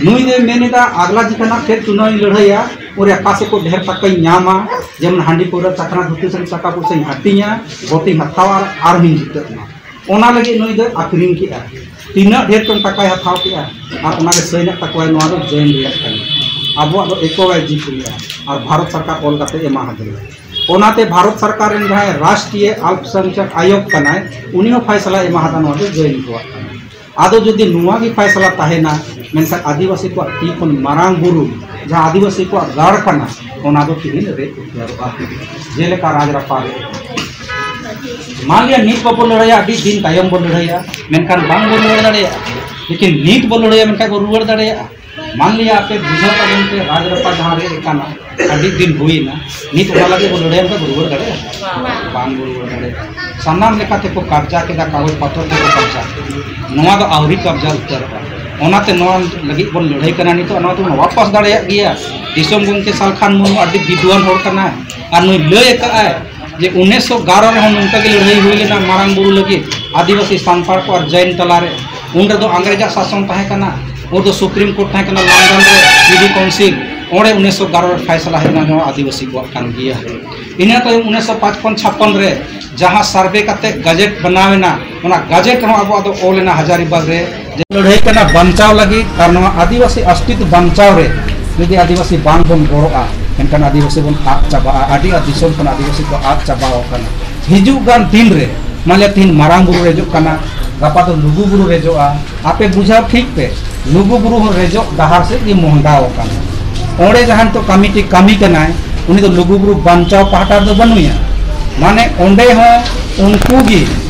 ᱱᱩᱭ ᱫᱚᱭ ᱢᱮᱱ ᱮᱫᱟ ᱟᱜᱽᱞᱟ ᱡᱤᱠᱷᱟᱱᱟᱜ ᱯᱷᱮᱨ ᱪᱩᱱᱟᱣ ᱤᱧ ᱞᱟᱹᱲᱦᱟᱹᱭᱟ, ᱩᱱᱨᱮ ᱚᱠᱟ ᱥᱮᱫ ᱠᱚ ᱰᱷᱮᱨ ᱴᱟᱠᱟᱧ ᱧᱟᱢᱟ, ᱡᱮᱢᱚᱱ ᱦᱟᱺᱰᱤ ᱯᱟᱹᱣᱨᱟᱹ ᱪᱟᱠᱷᱱᱟ ᱫᱷᱩᱛᱤ ᱥᱮᱱ ᱴᱟᱠᱟ ᱯᱚᱭᱥᱟᱧ ᱦᱟᱹᱴᱤᱧᱟ, ᱵᱷᱳᱴᱤᱧ ᱦᱟᱛᱟᱣᱟ ᱟᱨ ᱟᱨᱦᱚᱸᱧ ᱡᱤᱛᱟᱹᱜ ᱢᱟ᱾ ᱚᱱᱟ ᱞᱟᱹᱜᱤᱫ ᱱᱩᱭ ᱫᱚ ᱟᱹᱠᱷᱨᱤᱧ ᱠᱮᱜᱼᱟ᱾ ᱛᱤᱱᱟᱹᱜ ᱰᱷᱮᱨ ᱪᱚᱝ ᱴᱟᱠᱟᱭ ᱦᱟᱛᱟᱣ ᱠᱮᱜᱼᱟ ᱟᱨ ᱚᱱᱟ ᱜᱮ ᱥᱟᱹᱭᱱᱟᱜ ᱛᱟᱠᱚᱣᱟᱭ, ᱱᱚᱣᱟ ᱫᱚ ᱡᱚᱭᱮᱱ ᱨᱮᱭᱟᱜ ᱠᱟᱱᱟ᱾ ᱟᱵᱚᱣᱟᱜ ᱫᱚ ᱮᱠᱚᱣᱟᱭ ᱡᱤᱛ ᱨᱮᱭᱟᱜ ᱟᱨ ᱵᱷᱟᱨᱚᱛ ᱥᱚᱨᱠᱟᱨ ᱚᱞ ᱠᱟᱛᱮ ᱮᱢᱟ ᱦᱟᱫᱮᱭᱟ᱾ ᱚᱱᱟᱛᱮ ᱵᱷᱟᱨᱚᱛ ᱥᱚᱨᱠᱟᱨ ᱨᱮᱱ ᱡᱟᱦᱟᱸᱭ ᱨᱟᱥᱴᱨᱤᱭᱚ ᱟᱞᱯᱥᱚᱝᱠᱷᱚᱠ ᱟᱭᱳᱜᱽ ᱠᱟᱱᱟᱭ, ᱩᱱᱤ ᱦᱚᱸ ᱯᱷᱟᱭᱥᱟᱞᱟ ᱮᱢᱟ ᱦᱟᱫᱟ, ᱱᱚᱣᱟ ᱫᱚ ᱡᱚᱭᱮᱱ ᱠᱚᱣᱟᱜ ᱠᱟᱱᱟ᱾ ᱟᱫᱚ ᱡᱩᱫᱤ ᱱᱚᱣᱟ ᱜᱮ ᱯᱷᱟᱭᱥᱟᱞᱟ ᱛᱟᱦᱮᱱᱟ, ᱢᱮᱱᱠᱷᱟᱱ ᱟᱹᱫᱤᱵᱟᱹᱥᱤ ᱠᱚᱣᱟᱜ ᱛᱤ ᱠᱷᱚᱱ ᱢᱟᱨᱟᱝ ᱵᱩᱨᱩ, ᱡᱟᱦᱟᱸ ᱟᱹᱫᱤᱵᱟᱹᱥᱤ ᱠᱚᱣᱟᱜ ᱜᱟᱲ ᱠᱟᱱᱟ, ᱚᱱᱟ ᱫᱚ ᱛᱤᱦᱤᱧ ᱨᱮ ᱩᱛᱟᱹᱨᱚᱜᱼᱟ᱾ ᱡᱮᱞᱮᱠᱟ ᱨᱟᱡᱽᱨᱟᱯᱟ ᱨᱮ᱾ ᱢᱟᱱ ᱞᱤᱭᱟ ᱱᱤᱛ ᱵᱟᱵᱚ ᱞᱟᱹᱲᱦᱟᱹᱭᱟ, ᱟᱹᱰᱤ ᱫᱤᱱ ᱛᱟᱭᱚᱢ ᱵᱚ ᱞᱟᱹᱲᱦᱟᱹᱭᱟ, ᱢᱮᱱᱠᱷᱟᱱ ᱵᱟᱝ ᱵᱚ ᱨᱩᱣᱟᱹᱲ ᱫᱟᱲᱮᱭᱟᱜᱼᱟ᱾ ᱞᱮᱠᱤᱱ ᱱᱤᱛ ᱵᱚ ᱞᱟᱹᱲᱦᱟᱹᱭᱟ, ᱢᱮᱱᱠᱷᱟᱱ ᱵᱚ ᱨᱩᱣᱟᱹᱲ ᱫᱟᱲᱮᱭᱟᱜᱼᱟ᱾ ᱢᱟᱱ ᱞᱤᱭᱟ ᱟᱯᱮ ᱵᱩᱡᱷᱟᱹᱣ ᱛᱟᱵᱚᱱ ᱯᱮ, ᱨᱟᱡᱽᱨᱟᱯᱟ ᱡᱟᱦᱟᱸ ᱨᱮ ᱠᱟᱱᱟ, ᱟᱹᱰᱤ ᱫᱤᱱ ᱦᱩᱭᱮᱱᱟ, ᱱᱤᱛ ᱚᱱᱟ ᱞᱟᱹᱜᱤᱫ ᱵᱚ ᱞᱟᱹᱲᱦᱟᱹᱭᱟ, ᱢᱮᱱᱠᱷᱟᱱ ᱵᱚ ᱨᱩᱣᱟᱹᱲ ᱫᱟᱲᱮᱭᱟᱜᱼᱟ? ᱵᱟᱝ ᱵᱚ ᱨᱩᱣᱟᱹᱲ ᱫᱟᱲᱮᱭᱟᱜᱼᱟ᱾ ᱥᱟᱱᱟᱢ ᱞᱮᱠᱟ ᱛᱮᱠᱚ ᱠᱟᱵᱽᱡᱟ ᱠᱮᱫᱟ, ᱠᱟᱜᱚᱡᱽ ᱯᱚᱛᱨᱚ ᱛᱮᱠᱚ ᱠᱟᱵᱽᱡᱟ ᱠᱮᱫᱟ᱾ ᱱᱚᱣᱟ ᱫᱚ ᱟᱹᱣᱨᱤ ᱠᱟᱵᱽᱡᱟ ᱩᱛᱟᱹᱨᱚᱜᱼᱟ᱾ ᱚᱱᱟᱛᱮ ᱱᱚᱣᱟ ᱞᱟᱹᱜᱤᱫ ᱵᱚᱱ ᱞᱟᱹᱲᱦᱟᱹᱭ ᱠᱟᱱᱟ᱾ ᱱᱤᱛᱚᱜ ᱱᱚᱣᱟ ᱫᱚᱵᱚᱱ ᱣᱟᱯᱟᱥ ᱫᱟᱲᱮᱭᱟᱜ ᱜᱮᱭᱟ᱾ ᱫᱤᱥᱚᱢ ᱜᱚᱢᱠᱮ ᱥᱟᱞᱠᱷᱟᱱ ᱢᱩᱨᱢᱩ ᱟᱹᱰᱤ ᱵᱤᱫᱣᱟᱱ ᱦᱚᱲ ᱠᱟᱱᱟᱭ, ᱟᱨ ᱱᱩᱭ ᱞᱟᱹᱭ ᱟᱠᱟᱫᱼᱟᱭ ᱡᱮ ᱩᱱᱤᱥᱥᱚ ᱮᱜᱟᱨᱚ ᱨᱮᱦᱚᱸ ᱱᱚᱝᱠᱟ ᱜᱮ ᱞᱟᱹᱲᱦᱟᱹᱭ ᱦᱩᱭ ᱞᱮᱱᱟ ᱢᱟᱨᱟᱝ ᱵᱩᱨᱩ ᱞᱟᱹᱜᱤᱫ, ᱟᱹᱫᱤᱵᱟᱹᱥᱤ, ᱥᱟᱱᱛᱟᱲ ᱠᱚ ᱟᱨ ᱡᱟᱭᱤᱱ ᱛᱟᱞᱟᱨᱮ᱾ ᱩᱱ ᱨᱮᱫᱚ ᱟᱝᱨᱮᱡᱟᱜ ᱥᱟᱥᱚᱱ ᱛᱟᱦᱮᱸ ᱠᱟᱱᱟ, ᱩᱱ ᱫᱚ ᱥᱩᱯᱨᱤᱢ ᱠᱳᱨᱴ ᱛᱟᱦᱮᱸ ᱠᱟᱱᱟ ᱞᱚᱱᱰᱚᱱ ᱨᱮ, ᱯᱨᱤᱵᱷᱤ ᱠᱟᱣᱩᱱᱥᱤᱞ, ᱚᱸᱰᱮ ᱩᱱᱤᱥᱥᱚ ᱮᱜᱟᱨᱚ ᱨᱮ ᱯᱷᱟᱭᱥᱟᱞᱟ ᱦᱮᱡ ᱮᱱᱟ, ᱱᱚᱣᱟ ᱟᱹᱫᱤᱵᱟᱹᱥᱤ ᱠᱚᱣᱟᱜ ᱠᱟᱱ ᱜᱮᱭᱟ᱾ ᱤᱱᱟᱹ ᱛᱟᱭᱚᱢ ᱩᱱᱤᱥᱥᱚ ᱯᱟᱸᱪ ᱠᱷᱚᱱ ᱪᱷᱟᱯᱯᱚᱱ ᱨᱮ ᱡᱟᱦᱟᱸ ᱥᱟᱨᱵᱷᱮ ᱠᱟᱛᱮ ᱜᱟᱡᱮᱴ ᱵᱮᱱᱟᱣ ᱮᱱᱟ, ᱚᱱᱟ ᱜᱟᱡᱮᱴ ᱦᱚᱸ ᱟᱵᱚᱣᱟᱜ ᱫᱚ ᱚᱞ ᱮᱱᱟ ᱦᱟᱡᱟᱨᱤᱵᱟᱜᱽ ᱨᱮ᱾ ᱞᱟᱹᱲᱦᱟᱹᱭ ᱠᱟᱱᱟ ᱵᱟᱧᱪᱟᱣ ᱞᱟᱹᱜᱤᱫ, ᱟᱨ ᱱᱚᱣᱟ ᱟᱹᱫᱤᱵᱟᱹᱥᱤ ᱚᱥᱛᱤᱛᱵ ᱵᱟᱧᱪᱟᱣ ᱨᱮ ᱡᱩᱫᱤ ᱟᱹᱫᱤᱵᱟᱹᱥᱤ ᱵᱟᱝ ᱵᱚᱱ ᱜᱚᱲᱚᱜᱼᱟ, ᱮᱱᱠᱷᱟᱱ ᱟᱹᱫᱤᱵᱟᱹᱥᱤ ᱵᱚᱱ ᱟᱫ ᱪᱟᱵᱟᱜᱼᱟ᱾ ᱟᱹᱰᱤ ᱟᱨ ᱫᱤᱥᱚᱢ ᱠᱷᱚᱱ ᱟᱹᱫᱤᱵᱟᱹᱥᱤ ᱠᱚ ᱟᱫ ᱪᱟᱵᱟᱣ ᱟᱠᱟᱱᱟ᱾ ᱦᱤᱡᱩᱜ ᱠᱟᱱ ᱫᱤᱱ ᱨᱮ, ᱢᱟᱱᱮ ᱛᱤᱦᱤᱧ ᱢᱟᱨᱟᱝ ᱵᱩᱨᱩ ᱨᱮᱡᱚᱜ ᱠᱟᱱᱟ, ᱜᱟᱯᱟ ᱫᱚ ᱞᱩᱜᱩ ᱵᱩᱨᱩ ᱨᱮᱡᱚᱜᱼᱟ᱾ ᱟᱯᱮ ᱵᱩᱡᱷᱟᱹᱣ ᱴᱷᱤᱠ ᱯᱮ, ᱞᱩᱜᱩ ᱵᱩᱨᱩ ᱦᱚᱸ ᱨᱮᱡᱚᱜ ᱰᱟᱦᱟᱨ ᱥᱮᱫ ᱜᱮ ᱢᱚᱦᱰᱟᱣ ᱟᱠᱟᱱᱟ᱾ ᱚᱸᱰᱮ ᱡᱟᱦᱟᱸ ᱱᱤᱛᱚᱜ ᱠᱚᱢᱤᱴᱤ ᱠᱟᱹᱢᱤ ᱠᱟᱱᱟᱭ, ᱩᱱᱤ ᱫᱚ ᱞᱩᱜᱩ ᱵᱩᱨᱩ ᱵᱟᱧᱪᱟᱣ ᱯᱟᱦᱴᱟ ᱨᱮᱫᱚ ᱵᱟᱹᱱᱩᱭᱟ᱾ ᱢᱟᱱᱮ ᱚᱸᱰᱮ ᱦᱚᱸ ᱩᱱᱠᱩ ᱜᱮ,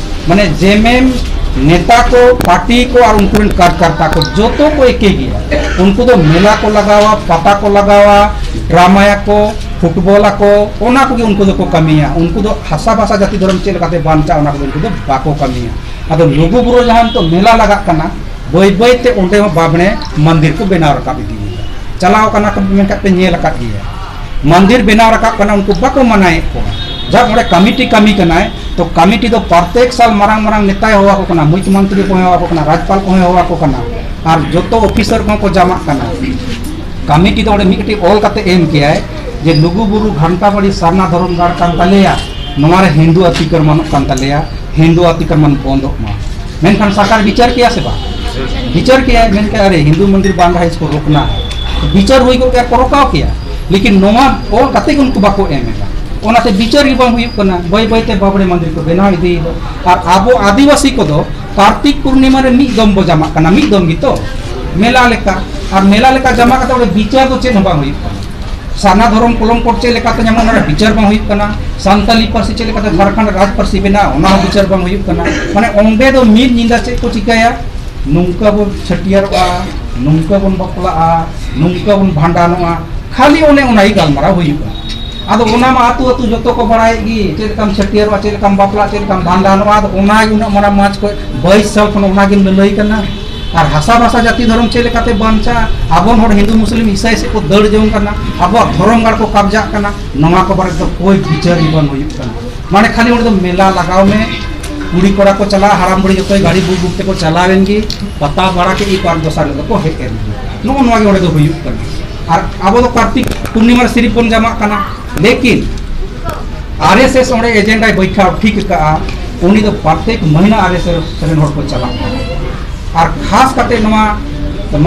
ᱢᱟᱱᱮ ᱡᱮᱢᱮᱢ ᱱᱮᱛᱟ ᱠᱚ, ᱯᱟᱨᱴᱤ ᱠᱚ ᱟᱨ ᱩᱱᱠᱩ ᱨᱮᱱ ᱠᱟᱨᱡᱚᱠᱚᱨᱛᱟ ᱠᱚ ᱡᱚᱛᱚ ᱠᱚ ᱮᱠᱮ ᱜᱮᱭᱟ᱾ ᱩᱱᱠᱩ ᱫᱚ ᱢᱮᱞᱟ ᱠᱚ ᱞᱟᱜᱟᱣᱟ, ᱯᱟᱛᱟ ᱠᱚ ᱞᱟᱜᱟᱣᱟ, ᱰᱨᱟᱢᱟᱭᱟᱠᱚ, ᱯᱷᱩᱴᱵᱚᱞ ᱟᱠᱚ, ᱚᱱᱟ ᱠᱚᱜᱮ ᱩᱱᱠᱩ ᱫᱚᱠᱚ ᱠᱟᱹᱢᱤᱭᱟ᱾ ᱩᱱᱠᱩ ᱫᱚ ᱦᱟᱥᱟ ᱵᱷᱟᱥᱟ ᱡᱟᱹᱛᱤ ᱫᱷᱚᱨᱚᱢ ᱪᱮᱫ ᱞᱮᱠᱟᱛᱮ ᱵᱟᱧᱪᱟᱜᱼᱟ, ᱚᱱᱟ ᱠᱚᱫᱚ ᱩᱱᱠᱩ ᱫᱚ ᱵᱟᱠᱚ ᱠᱟᱹᱢᱤᱭᱟ᱾ ᱟᱫᱚ ᱞᱩᱜᱩ ᱵᱩᱨᱩ ᱡᱟᱦᱟᱸ ᱱᱤᱛᱚᱜ ᱢᱮᱞᱟ ᱞᱟᱜᱟᱜ ᱠᱟᱱᱟ, ᱵᱟᱹᱭ ᱵᱟᱹᱭ ᱛᱮ ᱚᱸᱰᱮ ᱦᱚᱸ ᱵᱟᱵᱽᱲᱮ ᱢᱚᱱᱫᱤᱨ ᱠᱚ ᱵᱮᱱᱟᱣ ᱨᱟᱠᱟᱵ ᱤᱫᱤᱭᱮᱫᱟ᱾ ᱪᱟᱞᱟᱣ ᱠᱟᱱᱟ ᱠᱚ ᱢᱮᱱᱠᱷᱟᱱ ᱯᱮ ᱧᱮᱞ ᱟᱠᱟᱫ ᱜᱮᱭᱟ᱾ ᱢᱚᱱᱫᱤᱨ ᱵᱮᱱᱟᱣ ᱨᱟᱠᱟᱵ ᱠᱟᱱᱟ, ᱩᱱᱠᱩ ᱵᱟᱠᱚ ᱢᱟᱱᱟᱭᱮᱫ ᱠᱚᱣᱟ᱾ ᱡᱟᱦᱟᱸ ᱚᱸᱰᱮ ᱠᱚᱢᱤᱴᱤ ᱠᱟᱹᱢᱤ ᱠᱟᱱᱟᱭ, ᱛᱚ ᱠᱚᱢᱤᱴᱤ ᱫᱚ ᱯᱨᱚᱛᱮᱠ ᱥᱟᱞ ᱢᱟᱨᱟᱝ ᱢᱟᱨᱟᱝ ᱱᱮᱛᱟᱭ ᱦᱚᱦᱚ ᱟᱠᱚ ᱠᱟᱱᱟ, ᱢᱩᱠᱷᱭᱚᱢᱚᱱᱛᱨᱤ ᱠᱚᱦᱚᱸᱭ ᱦᱚᱦᱚ ᱟᱠᱚ ᱠᱟᱱᱟ, ᱨᱟᱡᱽᱯᱟᱞ ᱠᱚᱦᱚᱸᱭ ᱦᱚᱦᱚ ᱟᱠᱚ ᱠᱟᱱᱟ, ᱟᱨ ᱡᱚᱛᱚ ᱚᱯᱷᱤᱥᱟᱨ ᱠᱚᱦᱚᱸ ᱠᱚ ᱡᱟᱢᱟᱜ ᱠᱟᱱᱟ᱾ ᱠᱚᱢᱤᱴᱤ ᱫᱚ ᱚᱸᱰᱮ ᱢᱤᱫ ᱠᱟᱹᱴᱤᱡ ᱚᱞ ᱠᱟᱛᱮ ᱮᱢ ᱠᱮᱭᱟᱭ ᱡᱮ ᱞᱩᱜᱩ ᱵᱩᱨᱩ ᱜᱷᱟᱱᱴᱟ ᱵᱟᱲᱤ ᱥᱟᱨᱱᱟ ᱫᱷᱚᱨᱚᱢ ᱜᱟᱲ ᱠᱟᱱ ᱛᱟᱞᱮᱭᱟ, ᱱᱚᱣᱟ ᱨᱮ ᱦᱤᱱᱫᱩ ᱟᱹᱛᱤᱠᱨᱚᱢᱚᱱᱚᱜ ᱠᱟᱱ ᱛᱟᱞᱮᱭᱟ, ᱦᱤᱱᱫᱩ ᱟᱹᱛᱤᱠᱨᱚᱢᱚᱱ ᱵᱚᱱᱫᱚᱜ ᱢᱟ᱾ ᱢᱮᱱᱠᱷᱟᱱ ᱥᱚᱨᱠᱟᱨ ᱵᱤᱪᱟᱹᱨ ᱠᱮᱭᱟ ᱥᱮ ᱵᱟᱝ? ᱵᱤᱪᱟᱹᱨ ᱠᱮᱭᱟᱭ, ᱢᱮᱱ ᱠᱮᱭᱟ, "ᱟᱨᱮ, ᱦᱤᱱᱫᱩ ᱢᱚᱱᱫᱤᱨ ᱵᱟᱝ ᱨᱮᱦᱚᱸ ᱤᱥᱠᱚ ᱨᱩᱠᱱᱟ ᱦᱮ᱾" ᱵᱤᱪᱟᱹᱨ ᱦᱩᱭ ᱠᱚᱜ ᱠᱮᱭᱟ, ᱠᱚ ᱨᱚᱠᱟᱣ ᱠᱮᱭᱟ᱾ ᱞᱮᱠᱤᱱ ᱱᱚᱣᱟ ᱚᱞ ᱠᱟᱛᱮ ᱜᱮ ᱩᱱᱠᱩ ᱵᱟᱠᱚ ᱮᱢ ᱮᱫᱟ, ᱚᱱᱟᱛᱮ ᱵᱤᱪᱟᱹᱨ ᱜᱮ ᱵᱟᱝ ᱦᱩᱭᱩᱜ ᱠᱟᱱᱟ᱾ ᱵᱟᱹᱭ ᱵᱟᱹᱭ ᱛᱮ ᱵᱟᱵᱽᱲᱮ ᱢᱚᱱᱫᱤᱨ ᱠᱚ ᱵᱮᱱᱟᱣ ᱤᱫᱤᱭᱮᱫᱟ᱾ ᱟᱨ ᱟᱵᱚ ᱟᱹᱫᱤᱵᱟᱹᱥᱤ ᱠᱚᱫᱚ ᱠᱟᱨᱛᱤᱠ ᱯᱩᱨᱱᱤᱢᱟ ᱨᱮ ᱢᱤᱫ ᱫᱚᱢ ᱵᱚ ᱡᱟᱢᱟᱜ ᱠᱟᱱᱟ, ᱢᱤᱫ ᱫᱚᱢ ᱜᱮᱛᱚ, ᱢᱮᱞᱟ ᱞᱮᱠᱟ᱾ ᱟᱨ ᱢᱮᱞᱟ ᱞᱮᱠᱟ ᱡᱟᱢᱟ ᱠᱟᱛᱮ ᱚᱸᱰᱮ ᱵᱤᱪᱟᱹᱨ ᱫᱚ ᱪᱮᱫ ᱦᱚᱸ ᱵᱟᱝ ᱦᱩᱭᱩᱜ ᱠᱟᱱᱟ᱾ ᱥᱟᱨᱱᱟ ᱫᱷᱚᱨᱚᱢ ᱠᱚᱞᱚᱢ ᱠᱳᱰ ᱪᱮᱫ ᱞᱮᱠᱟᱛᱮ ᱧᱟᱢᱚᱜᱼᱟ, ᱚᱱᱟ ᱨᱮ ᱵᱤᱪᱟᱹᱨ ᱵᱟᱝ ᱦᱩᱭᱩᱜ ᱠᱟᱱᱟ᱾ ᱥᱟᱱᱛᱟᱞᱤ ᱯᱟᱹᱨᱥᱤ ᱪᱮᱫ ᱞᱮᱠᱟᱛᱮ ᱡᱷᱟᱲᱠᱷᱚᱸᱰ ᱨᱟᱡᱽ ᱯᱟᱹᱨᱥᱤ ᱵᱮᱱᱟᱜᱼᱟ, ᱚᱱᱟ ᱦᱚᱸ ᱵᱤᱪᱟᱹᱨ ᱵᱟᱝ ᱦᱩᱭᱩᱜ ᱠᱟᱱᱟ᱾ ᱢᱟᱱᱮ ᱚᱸᱰᱮ ᱫᱚ ᱢᱤᱫ ᱧᱤᱫᱟᱹ ᱪᱮᱫ ᱠᱚ ᱪᱤᱠᱟᱹᱭᱟ, ᱱᱚᱝᱠᱟ ᱵᱚᱱ ᱪᱷᱟᱹᱴᱭᱟᱹᱨᱚᱜᱼᱟ, ᱱᱚᱝᱠᱟ ᱵᱚᱱ ᱵᱟᱯᱞᱟᱜᱼᱟ, ᱱᱚᱝᱠᱟ ᱵᱚᱱ ᱵᱷᱟᱸᱰᱟᱱᱚᱜᱼᱟ, ᱠᱷᱟᱹᱞᱤ ᱚᱱᱮ ᱚᱱᱟ ᱜᱮ ᱜᱟᱞᱢᱟᱨᱟᱣ ᱦᱩᱭᱩᱜᱼᱟ᱾ ᱟᱫᱚ ᱚᱱᱟ ᱢᱟ ᱟᱹᱛᱩ ᱟᱹᱛᱩ ᱡᱚᱛᱚ ᱠᱚ ᱵᱟᱲᱟᱭᱮᱫ ᱜᱮ, ᱪᱮᱫ ᱞᱮᱠᱟᱢ ᱪᱷᱟᱹᱴᱭᱟᱹᱨᱚᱜᱼᱟ, ᱪᱮᱫ ᱞᱮᱠᱟᱢ ᱵᱟᱯᱞᱟᱜᱼᱟ, ᱪᱮᱫ ᱞᱮᱠᱟᱢ ᱵᱷᱟᱸᱰᱟᱱᱚᱜᱼᱟ᱾ ᱟᱫᱚ ᱚᱱᱟ ᱜᱮ ᱩᱱᱟᱹᱜ ᱢᱟᱨᱟᱝ ᱢᱟᱡᱽ ᱠᱷᱚᱱ ᱵᱟᱭᱤᱥ ᱥᱟᱞ ᱠᱷᱚᱱ ᱚᱱᱟ ᱜᱮᱢ ᱞᱟᱹᱞᱟᱹᱭ ᱠᱟᱱᱟ᱾ ᱟᱨ ᱦᱟᱥᱟ ᱵᱷᱟᱥᱟ ᱡᱟᱹᱛᱤ ᱫᱷᱚᱨᱚᱢ ᱪᱮᱫ ᱞᱮᱠᱟᱛᱮ ᱵᱟᱧᱪᱟᱜᱼᱟ? ᱟᱵᱚ ᱦᱚᱲ ᱦᱤᱱᱫᱩ ᱢᱩᱥᱞᱤᱢ ᱤᱥᱟᱹᱭ ᱥᱮᱫ ᱠᱚ ᱫᱟᱹᱲ ᱡᱚᱝ ᱠᱟᱱᱟ, ᱟᱵᱚᱣᱟᱜ ᱫᱷᱚᱨᱚᱢ ᱜᱟᱲ ᱠᱚ ᱠᱟᱵᱽᱡᱟᱜ ᱠᱟᱱᱟ, ᱱᱚᱣᱟ ᱠᱚ ᱵᱟᱨᱮ ᱫᱚ ᱠᱳᱭ ᱵᱤᱪᱟᱹᱨ ᱜᱮ ᱵᱟᱝ ᱦᱩᱭᱩᱜ ᱠᱟᱱᱟ᱾ ᱢᱟᱱᱮ ᱠᱷᱟᱹᱞᱤ ᱚᱸᱰᱮ ᱫᱚ ᱢᱮᱞᱟ ᱞᱟᱜᱟᱣ ᱢᱮ, ᱠᱩᱲᱤ ᱠᱚᱲᱟ ᱠᱚ ᱪᱟᱞᱟᱜᱼᱟ, ᱦᱟᱲᱟᱢ ᱵᱩᱲᱦᱤ ᱡᱚᱛᱚᱭ ᱜᱟᱹᱰᱤ ᱵᱩᱠ ᱵᱩᱠ ᱛᱮᱠᱚ ᱪᱟᱞᱟᱣᱮᱱ ᱜᱮ, ᱯᱟᱛᱟ ᱵᱟᱲᱟ ᱠᱮᱫ ᱜᱮ, ᱟᱨ ᱫᱚᱥᱟᱨ ᱦᱤᱞᱳᱜ ᱫᱚᱠᱚ ᱦᱮᱡ ᱮᱱ ᱜᱮ᱾ ᱱᱚᱜᱼᱚ ᱱᱚᱣᱟ ᱜᱮ ᱚᱸᱰᱮ ᱫᱚ ᱦᱩᱭᱩᱜ ᱠᱟᱱᱟ᱾ ᱟᱨ ᱟᱵᱚ ᱫᱚ ᱠᱟᱨᱛᱤᱠ ᱯᱩᱨᱱᱤᱢᱟ ᱨᱮ ᱥᱤᱨᱤᱯ ᱵᱚᱱ ᱡᱟᱢᱟᱜ ᱠᱟᱱᱟ, ᱞᱮᱠᱤᱱ ᱟᱨ ᱮᱥ ᱮᱥ ᱚᱸᱰᱮ ᱮᱡᱮᱱᱰᱟᱭ ᱵᱟᱹᱭᱴᱷᱟᱣ ᱴᱷᱤᱠ ᱟᱠᱟᱫᱼᱟ, ᱩᱱᱤ ᱫᱚ ᱯᱨᱚᱛᱮᱠ ᱢᱟᱹᱦᱱᱟᱹ ᱟᱨ ᱮᱥ ᱮᱥ ᱨᱮᱱ ᱦᱚᱲ ᱠᱚ ᱪᱟᱞᱟᱜ ᱠᱟᱱᱟ᱾ ᱟᱨ ᱠᱷᱟᱥ ᱠᱟᱛᱮ ᱱᱚᱣᱟ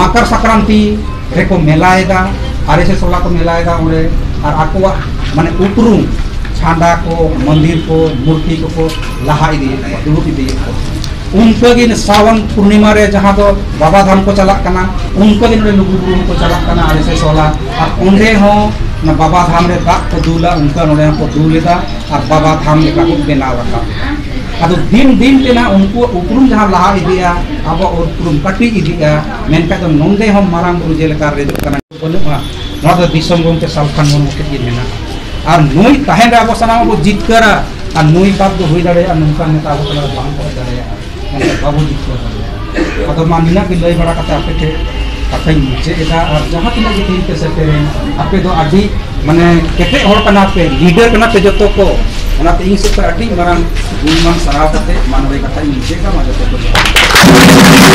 ᱢᱟᱠᱟᱨ ᱥᱟᱠᱨᱟᱱᱛᱤ ᱨᱮᱠᱚ ᱢᱮᱞᱟᱭᱮᱫᱟ, ᱟᱨ ᱮᱥ ᱮᱥ ᱥᱚᱞᱟ ᱠᱚ ᱢᱮᱞᱟᱭᱮᱫᱟ ᱚᱸᱰᱮ, ᱟᱨ ᱟᱠᱚᱣᱟᱜ ᱢᱟᱱᱮ ᱩᱯᱨᱩᱢ ᱪᱷᱟᱸᱫᱟ ᱠᱚ, ᱢᱚᱱᱫᱤᱨ ᱠᱚ, ᱢᱩᱨᱛᱤ ᱠᱚᱠᱚ ᱞᱟᱦᱟ ᱤᱫᱤᱭᱮᱫ ᱠᱚᱣᱟ, ᱫᱩᱲᱩᱵ ᱤᱫᱤᱭᱮᱫ ᱠᱚᱣᱟ᱾ ᱚᱱᱠᱟᱜᱮ ᱥᱟᱣᱚᱱ ᱯᱩᱨᱱᱤᱢᱟ ᱨᱮ ᱡᱟᱦᱟᱸ ᱫᱚ ᱵᱟᱵᱟ ᱫᱷᱟᱢ ᱠᱚ ᱪᱟᱞᱟᱜ ᱠᱟᱱᱟ, ᱚᱱᱠᱟᱜᱮ ᱱᱚᱰᱮ ᱞᱩᱜᱩ ᱵᱩᱨᱩ ᱦᱚᱸᱠᱚ ᱪᱟᱞᱟᱜ ᱠᱟᱱᱟ ᱟᱨ ᱮᱥ ᱮᱥ ᱥᱚᱞᱟ, ᱟᱨ ᱚᱸᱰᱮ ᱦᱚᱸ ᱚᱱᱟ ᱵᱟᱵᱟ ᱫᱷᱟᱢ ᱨᱮ ᱫᱟᱜ ᱠᱚ ᱫᱩᱞᱟ, ᱚᱱᱠᱟ ᱱᱚᱰᱮ ᱦᱚᱸᱠᱚ ᱫᱩᱞ ᱮᱫᱟ ᱟᱨ ᱵᱟᱵᱟ ᱫᱷᱟᱢ ᱞᱮᱠᱟ ᱠᱚ ᱵᱮᱱᱟᱣ ᱨᱟᱠᱟᱵ ᱮᱫᱟ᱾ ᱟᱫᱚ ᱫᱤᱱ ᱫᱤᱱ ᱛᱮ ᱱᱟᱜ ᱩᱱᱠᱩᱣᱟᱜ ᱩᱯᱨᱩᱢ ᱡᱟᱦᱟᱸ ᱞᱟᱦᱟ ᱤᱫᱤᱜᱼᱟ, ᱟᱵᱚᱣᱟᱜ ᱩᱯᱨᱩᱢ ᱠᱟᱹᱴᱤᱡ ᱤᱫᱤᱜᱼᱟ, ᱢᱮᱱᱠᱷᱟᱱ ᱫᱚ ᱱᱚᱸᱰᱮ ᱦᱚᱸ ᱢᱟᱨᱟᱝ ᱵᱩᱨᱩ ᱡᱮᱞᱮᱠᱟ ᱨᱮᱫᱚᱜ ᱠᱟᱱᱟ, ᱵᱟᱹᱱᱩᱜᱼᱟ᱾ ᱱᱚᱣᱟ ᱫᱚ ᱫᱤᱥᱚᱢ ᱜᱚᱢᱠᱮ ᱥᱟᱞᱠᱷᱟᱱ ᱢᱩᱨᱢᱩ ᱴᱷᱮᱱ ᱜᱮ ᱢᱮᱱᱟᱜᱼᱟ᱾ ᱟᱨ ᱱᱩᱭ ᱛᱟᱦᱮᱱ ᱨᱮ ᱟᱵᱚ ᱥᱟᱱᱟᱢ ᱵᱚ ᱡᱤᱛᱠᱟᱹᱨᱟ, ᱟᱨ ᱱᱩᱭ ᱵᱟᱫ ᱫᱚ ᱦᱩᱭ ᱫᱟᱲᱮᱭᱟᱜᱼᱟ ᱱᱚᱝᱠᱟᱱ ᱱᱮᱛᱟ ᱟᱵᱚ ᱛᱟᱞᱟ ᱨᱮ ᱵᱟᱝ ᱠᱚ ᱦᱮᱡ ᱫᱟᱲᱮᱭᱟᱜᱼᱟ, ᱢᱮᱱᱠᱷᱟᱱ ᱵᱟᱵᱚ ᱡᱤᱛᱠᱟᱹᱨ ᱫᱟᱲᱮᱭᱟᱜᱼᱟ᱾ ᱟᱫᱚ ᱢᱟ ᱱᱤᱱᱟᱹᱜ ᱜᱮ ᱞᱟᱹᱭ ᱵᱟᱲᱟ ᱠᱟᱛᱮ ᱟᱯᱮ ᱴᱷᱮᱱ ᱠᱟᱛᱷᱟᱧ ᱢᱩᱪᱟᱹᱫ ᱮᱫᱟ᱾ ᱟᱨ ᱡᱟᱦᱟᱸ ᱛᱤᱱᱟᱹᱜ ᱜᱮ ᱛᱮᱦᱮᱧ ᱯᱮ ᱥᱮᱴᱮᱨᱮᱱ, ᱟᱯᱮ ᱫᱚ ᱟᱹᱰᱤ ᱢᱟᱱᱮ ᱠᱮᱴᱮᱡ ᱦᱚᱲ ᱠᱟᱱᱟ ᱯᱮ, ᱞᱤᱰᱟᱨ ᱠᱟᱱᱟ ᱯᱮ ᱡᱚᱛᱚ ᱠᱚ, ᱚᱱᱟᱛᱮ ᱤᱧ ᱥᱮᱫ ᱠᱷᱚᱱ ᱟᱹᱰᱤ ᱢᱟᱨᱟᱝ ᱜᱩᱱᱢᱟᱱ ᱥᱟᱨᱦᱟᱣ ᱠᱟᱛᱮ ᱢᱟ ᱱᱚᱰᱮ ᱠᱟᱛᱷᱟᱧ ᱢᱩᱪᱟᱹᱫ ᱮᱫᱟ᱾ ᱢᱟ ᱡᱚᱛᱚ ᱠᱚ ᱡᱚᱦᱟᱨ᱾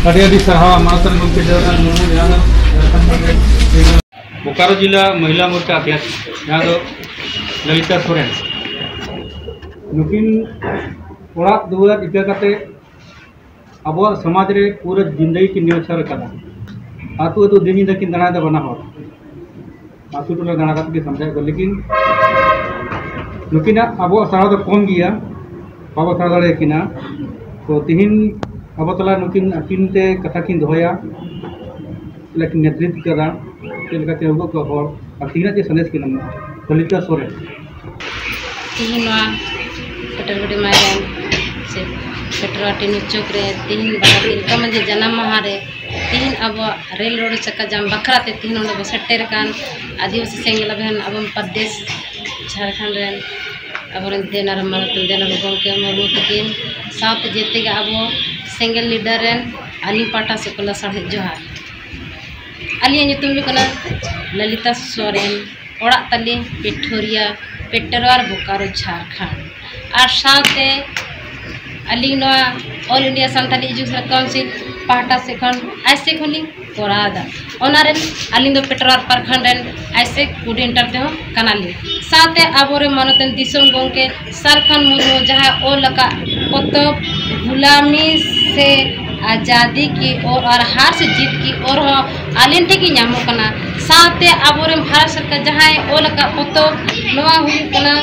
ᱟᱹᱰᱤ ᱟᱹᱰᱤ ᱥᱟᱨᱦᱟᱣ ᱢᱟᱱᱚᱛᱟᱱ ᱜᱚᱢᱠᱮ ᱡᱚᱦᱟᱨ ᱱᱚᱣᱟ ᱡᱟᱦᱟᱸ ᱫᱚ ᱡᱷᱟᱲᱠᱷᱚᱸᱰ ᱨᱮ ᱵᱳᱠᱟᱨᱳ ᱡᱮᱞᱟ ᱢᱚᱦᱤᱞᱟ ᱢᱳᱨᱪᱟ ᱚᱫᱷᱭᱚᱠᱥ ᱡᱟᱦᱟᱸ ᱫᱚ ᱞᱚᱞᱤᱛᱟ ᱥᱚᱨᱮᱱ, ᱱᱩᱠᱤᱱ ᱚᱲᱟᱜ ᱫᱩᱣᱟᱹᱨ ᱤᱠᱟᱹ ᱠᱟᱛᱮ ᱟᱵᱚᱣᱟᱜ ᱥᱚᱢᱟᱡᱽ ᱨᱮ ᱯᱩᱨᱟᱹ ᱡᱤᱱᱫᱮᱜᱤ ᱠᱤᱱ ᱱᱮᱣᱪᱟᱨ ᱟᱠᱟᱫᱟ᱾ ᱟᱹᱛᱩ ᱟᱹᱛᱩ ᱫᱤᱱ ᱧᱤᱫᱟᱹ ᱠᱤᱱ ᱫᱟᱬᱟᱭᱮᱫᱟ ᱵᱟᱱᱟ ᱦᱚᱲ, ᱟᱹᱛᱩ ᱴᱚᱞᱟ ᱫᱟᱬᱟ ᱠᱟᱛᱮ ᱠᱤᱱ ᱥᱟᱢᱡᱷᱟᱣᱮᱫ ᱠᱚᱣᱟ, ᱞᱮᱠᱤᱱ ᱱᱩᱠᱤᱱᱟᱜ ᱟᱵᱚᱣᱟᱜ ᱥᱟᱨᱦᱟᱣ ᱫᱚ ᱠᱚᱢ ᱜᱮᱭᱟ, ᱵᱟᱵᱚ ᱥᱟᱨᱦᱟᱣ ᱫᱟᱲᱮᱭᱟᱠᱤᱱᱟ᱾ ᱛᱚ ᱛᱤᱦᱤᱧ ᱟᱵᱚ ᱛᱟᱞᱟ ᱱᱩᱠᱤᱱ ᱟᱹᱠᱤᱱ ᱛᱮ ᱠᱟᱛᱷᱟ ᱠᱤᱱ ᱫᱚᱦᱚᱭᱟ, ᱪᱮᱫ ᱞᱮᱠᱟ ᱠᱤᱱ ᱱᱮᱛᱨᱤᱛᱵ ᱠᱟᱫᱟ, ᱪᱮᱫ ᱞᱮᱠᱟ ᱠᱤᱱ ᱟᱹᱜᱩ ᱠᱟᱜ ᱠᱚᱣᱟ ᱦᱚᱲ, ᱟᱨ ᱛᱤᱦᱤᱧᱟᱜ ᱪᱮᱫ ᱥᱟᱸᱫᱮᱥ ᱠᱤᱱ ᱮᱢᱚᱜᱼᱟ᱾ ᱞᱚᱞᱤᱛᱟ ᱥᱚᱨᱮᱱ᱾ ᱛᱤᱦᱤᱧ ᱱᱚᱣᱟ ᱯᱮᱴᱨᱳᱞ ᱜᱟᱹᱰᱤ ᱢᱟᱭᱫᱟᱱ ᱥᱮ ᱯᱮᱴᱨᱳᱞ ᱴᱤᱱᱩ ᱪᱚᱠ ᱨᱮ ᱛᱤᱦᱤᱧ ᱵᱟᱵᱟ ᱛᱤᱞᱠᱟᱹ ᱢᱟᱹᱡᱷᱤ ᱡᱟᱱᱟᱢ ᱢᱟᱦᱟ ᱨᱮ ᱛᱤᱦᱤᱧ ᱟᱵᱚᱣᱟᱜ ᱨᱮᱞ ᱨᱳᱰ ᱪᱟᱠᱟ ᱡᱟᱢ ᱵᱟᱠᱷᱨᱟ ᱛᱮ ᱛᱤᱦᱤᱧ ᱱᱚᱰᱮ ᱵᱚ ᱥᱮᱴᱮᱨ ᱟᱠᱟᱱ ᱟᱹᱫᱤᱵᱟᱹᱥᱤ ᱥᱮᱸᱜᱮᱞ ᱟᱵᱷᱤᱭᱟᱱ ᱟᱵᱚ ᱯᱨᱚᱫᱮᱥ ᱡᱷᱟᱲᱠᱷᱚᱸᱰ ᱨᱮᱱ ᱟᱵᱚᱨᱮᱱ ᱫᱮᱱᱟᱨ ᱢᱟᱱᱚᱛ ᱫᱮᱱᱟᱨ ᱜᱚᱢᱠᱮ ᱢᱩᱨᱢᱩ ᱛᱟᱹᱠᱤᱱ ᱥᱟᱶᱛᱮ ᱡᱮᱛᱮ ᱜᱮ ᱟᱵᱚ ᱥᱮᱸᱜᱮᱞ ᱞᱤᱰᱟᱨ ᱨᱮᱱ ᱟᱹᱞᱤᱧ ᱯᱟᱦᱴᱟ ᱥᱮᱫ ᱠᱷᱚᱱ ᱞᱟᱥᱟᱲᱦᱮᱫ ᱡᱚᱦᱟᱨ᱾ ᱟᱹᱞᱤᱧᱟᱜ ᱧᱩᱛᱩᱢ ᱦᱩᱭᱩᱜ ᱠᱟᱱᱟ ᱞᱚᱞᱤᱛᱟ ᱥᱚᱨᱮᱱ, ᱚᱲᱟᱜ ᱛᱟᱹᱞᱤᱧ ᱯᱤᱴᱷᱳᱨᱤᱭᱟ, ᱯᱮᱴᱨᱳᱣᱟᱨ, ᱵᱳᱠᱟᱨᱳ, ᱡᱷᱟᱲᱠᱷᱚᱸᱰ᱾ ᱟᱨ ᱥᱟᱶᱛᱮ ᱟᱹᱞᱤᱧ ᱱᱚᱣᱟ All India Santali Education Council ᱯᱟᱦᱴᱟ ᱥᱮᱫ ᱠᱷᱚᱱ ᱟᱭᱥᱮᱠ ᱦᱚᱸᱞᱤᱧ ᱠᱚᱨᱟᱣ ᱮᱫᱟ᱾ ᱚᱱᱟ ᱨᱮᱱ ᱟᱹᱞᱤᱧ ᱫᱚ ᱯᱮᱴᱨᱳᱣᱟᱨ ᱯᱨᱚᱠᱷᱚᱸᱰ ᱨᱮᱱ ᱟᱭᱥᱮᱠ ᱠᱳᱰᱤᱱᱮᱴᱚᱨ ᱛᱮᱦᱚᱸ ᱠᱟᱱᱟᱞᱤᱧ᱾ ᱥᱟᱶᱛᱮ ᱟᱵᱚᱨᱮᱱ ᱢᱟᱱᱚᱛᱟᱱ ᱫᱤᱥᱚᱢ ᱜᱚᱢᱠᱮ ᱥᱟᱞᱠᱷᱟᱱ ᱢᱩᱨᱢᱩ ᱡᱟᱦᱟᱸ ᱚᱞ ᱟᱠᱟᱫ ᱯᱚᱛᱚᱵ ᱜᱩᱞᱟᱢᱤ ᱥᱮ ᱟᱡᱟᱫᱤ ᱠᱤ ᱳᱨ ᱟᱨ ᱦᱟᱨ ᱥᱮ ᱡᱤᱛ ᱠᱤ ᱳᱨ ᱦᱚᱸ ᱟᱹᱞᱤᱧ ᱴᱷᱮᱱ ᱜᱮ ᱧᱟᱢᱚᱜ ᱠᱟᱱᱟ᱾ ᱥᱟᱶᱛᱮ ᱟᱵᱚᱨᱮᱱ ᱵᱷᱟᱨᱚᱛ ᱥᱚᱨᱠᱟᱨ ᱡᱟᱦᱟᱸᱭ ᱚᱞ ᱟᱠᱟᱫ ᱯᱚᱛᱚᱵ, ᱱᱚᱣᱟ ᱦᱩᱭᱩᱜ ᱠᱟᱱᱟ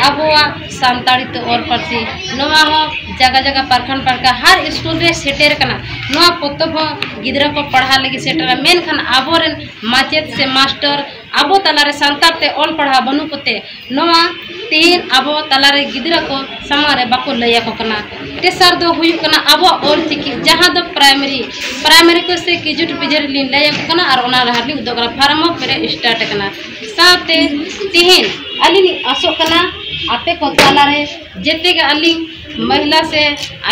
ᱟᱵᱚᱣᱟᱜ ᱥᱟᱱᱛᱟᱲᱤ ᱛᱮ ᱚᱞ ᱯᱟᱹᱨᱥᱤ, ᱱᱚᱣᱟ ᱦᱚᱸ ᱡᱟᱭᱜᱟ ᱡᱟᱭᱜᱟ ᱯᱟᱨᱠᱷᱟᱱ ᱯᱟᱨᱠᱷᱟ ᱦᱟᱨ ᱥᱠᱩᱞ ᱨᱮ ᱥᱮᱴᱮᱨ ᱠᱟᱱᱟ᱾ ᱱᱚᱣᱟ ᱯᱚᱛᱚᱵ ᱦᱚᱸ ᱜᱤᱫᱽᱨᱟᱹ ᱠᱚ ᱯᱟᱲᱦᱟᱣ ᱞᱟᱹᱜᱤᱫ ᱥᱮᱴᱮᱨᱟ, ᱢᱮᱱᱠᱷᱟᱱ ᱟᱵᱚᱨᱮᱱ ᱢᱟᱪᱮᱫ ᱥᱮ ᱢᱟᱥᱴᱟᱨ ᱟᱵᱚ ᱛᱟᱞᱟᱨᱮ ᱥᱟᱱᱛᱟᱲ ᱛᱮ ᱚᱞ ᱯᱟᱲᱦᱟᱣ ᱵᱟᱹᱱᱩᱜ ᱠᱚᱛᱮ ᱱᱚᱣᱟ ᱛᱮᱦᱮᱧ ᱟᱵᱚ ᱛᱟᱞᱟᱨᱮ ᱜᱤᱫᱽᱨᱟᱹ ᱠᱚ ᱥᱟᱢᱟᱝ ᱨᱮ ᱵᱟᱠᱚ ᱞᱟᱹᱭ ᱟᱠᱚ ᱠᱟᱱᱟ᱾ ᱛᱮᱥᱟᱨ ᱫᱚ ᱦᱩᱭᱩᱜ ᱠᱟᱱᱟ ᱟᱵᱚᱣᱟᱜ ᱚᱞ ᱪᱤᱠᱤ, ᱡᱟᱦᱟᱸ ᱫᱚ ᱯᱨᱟᱭᱢᱟᱨᱤ ᱯᱨᱟᱭᱢᱟᱨᱤ ᱠᱚ ᱥᱮ ᱠᱤᱡᱩᱴ ᱯᱤᱡᱩᱴ ᱞᱤᱧ ᱞᱟᱹᱭ ᱟᱠᱚ ᱠᱟᱱᱟ ᱟᱨ ᱚᱱᱟ ᱰᱟᱦᱟᱨ ᱞᱤᱧ ᱩᱫᱩᱜ ᱠᱟᱱᱟ᱾ ᱯᱷᱟᱨᱢ ᱚᱯᱷ ᱯᱮᱨᱮᱡ ᱥᱴᱟᱨᱴ ᱟᱠᱟᱱᱟ᱾ ᱥᱟᱶᱛᱮ ᱛᱮᱦᱮᱧ ᱟᱹᱞᱤᱧ ᱞᱤᱧ ᱟᱥᱚᱜ ᱠᱟᱱᱟ ᱟᱯᱮ ᱠᱚ ᱛᱟᱞᱟᱨᱮ ᱡᱮᱛᱮ ᱜᱮ ᱟᱹᱞᱤᱧ ᱢᱚᱦᱤᱞᱟ ᱥᱮ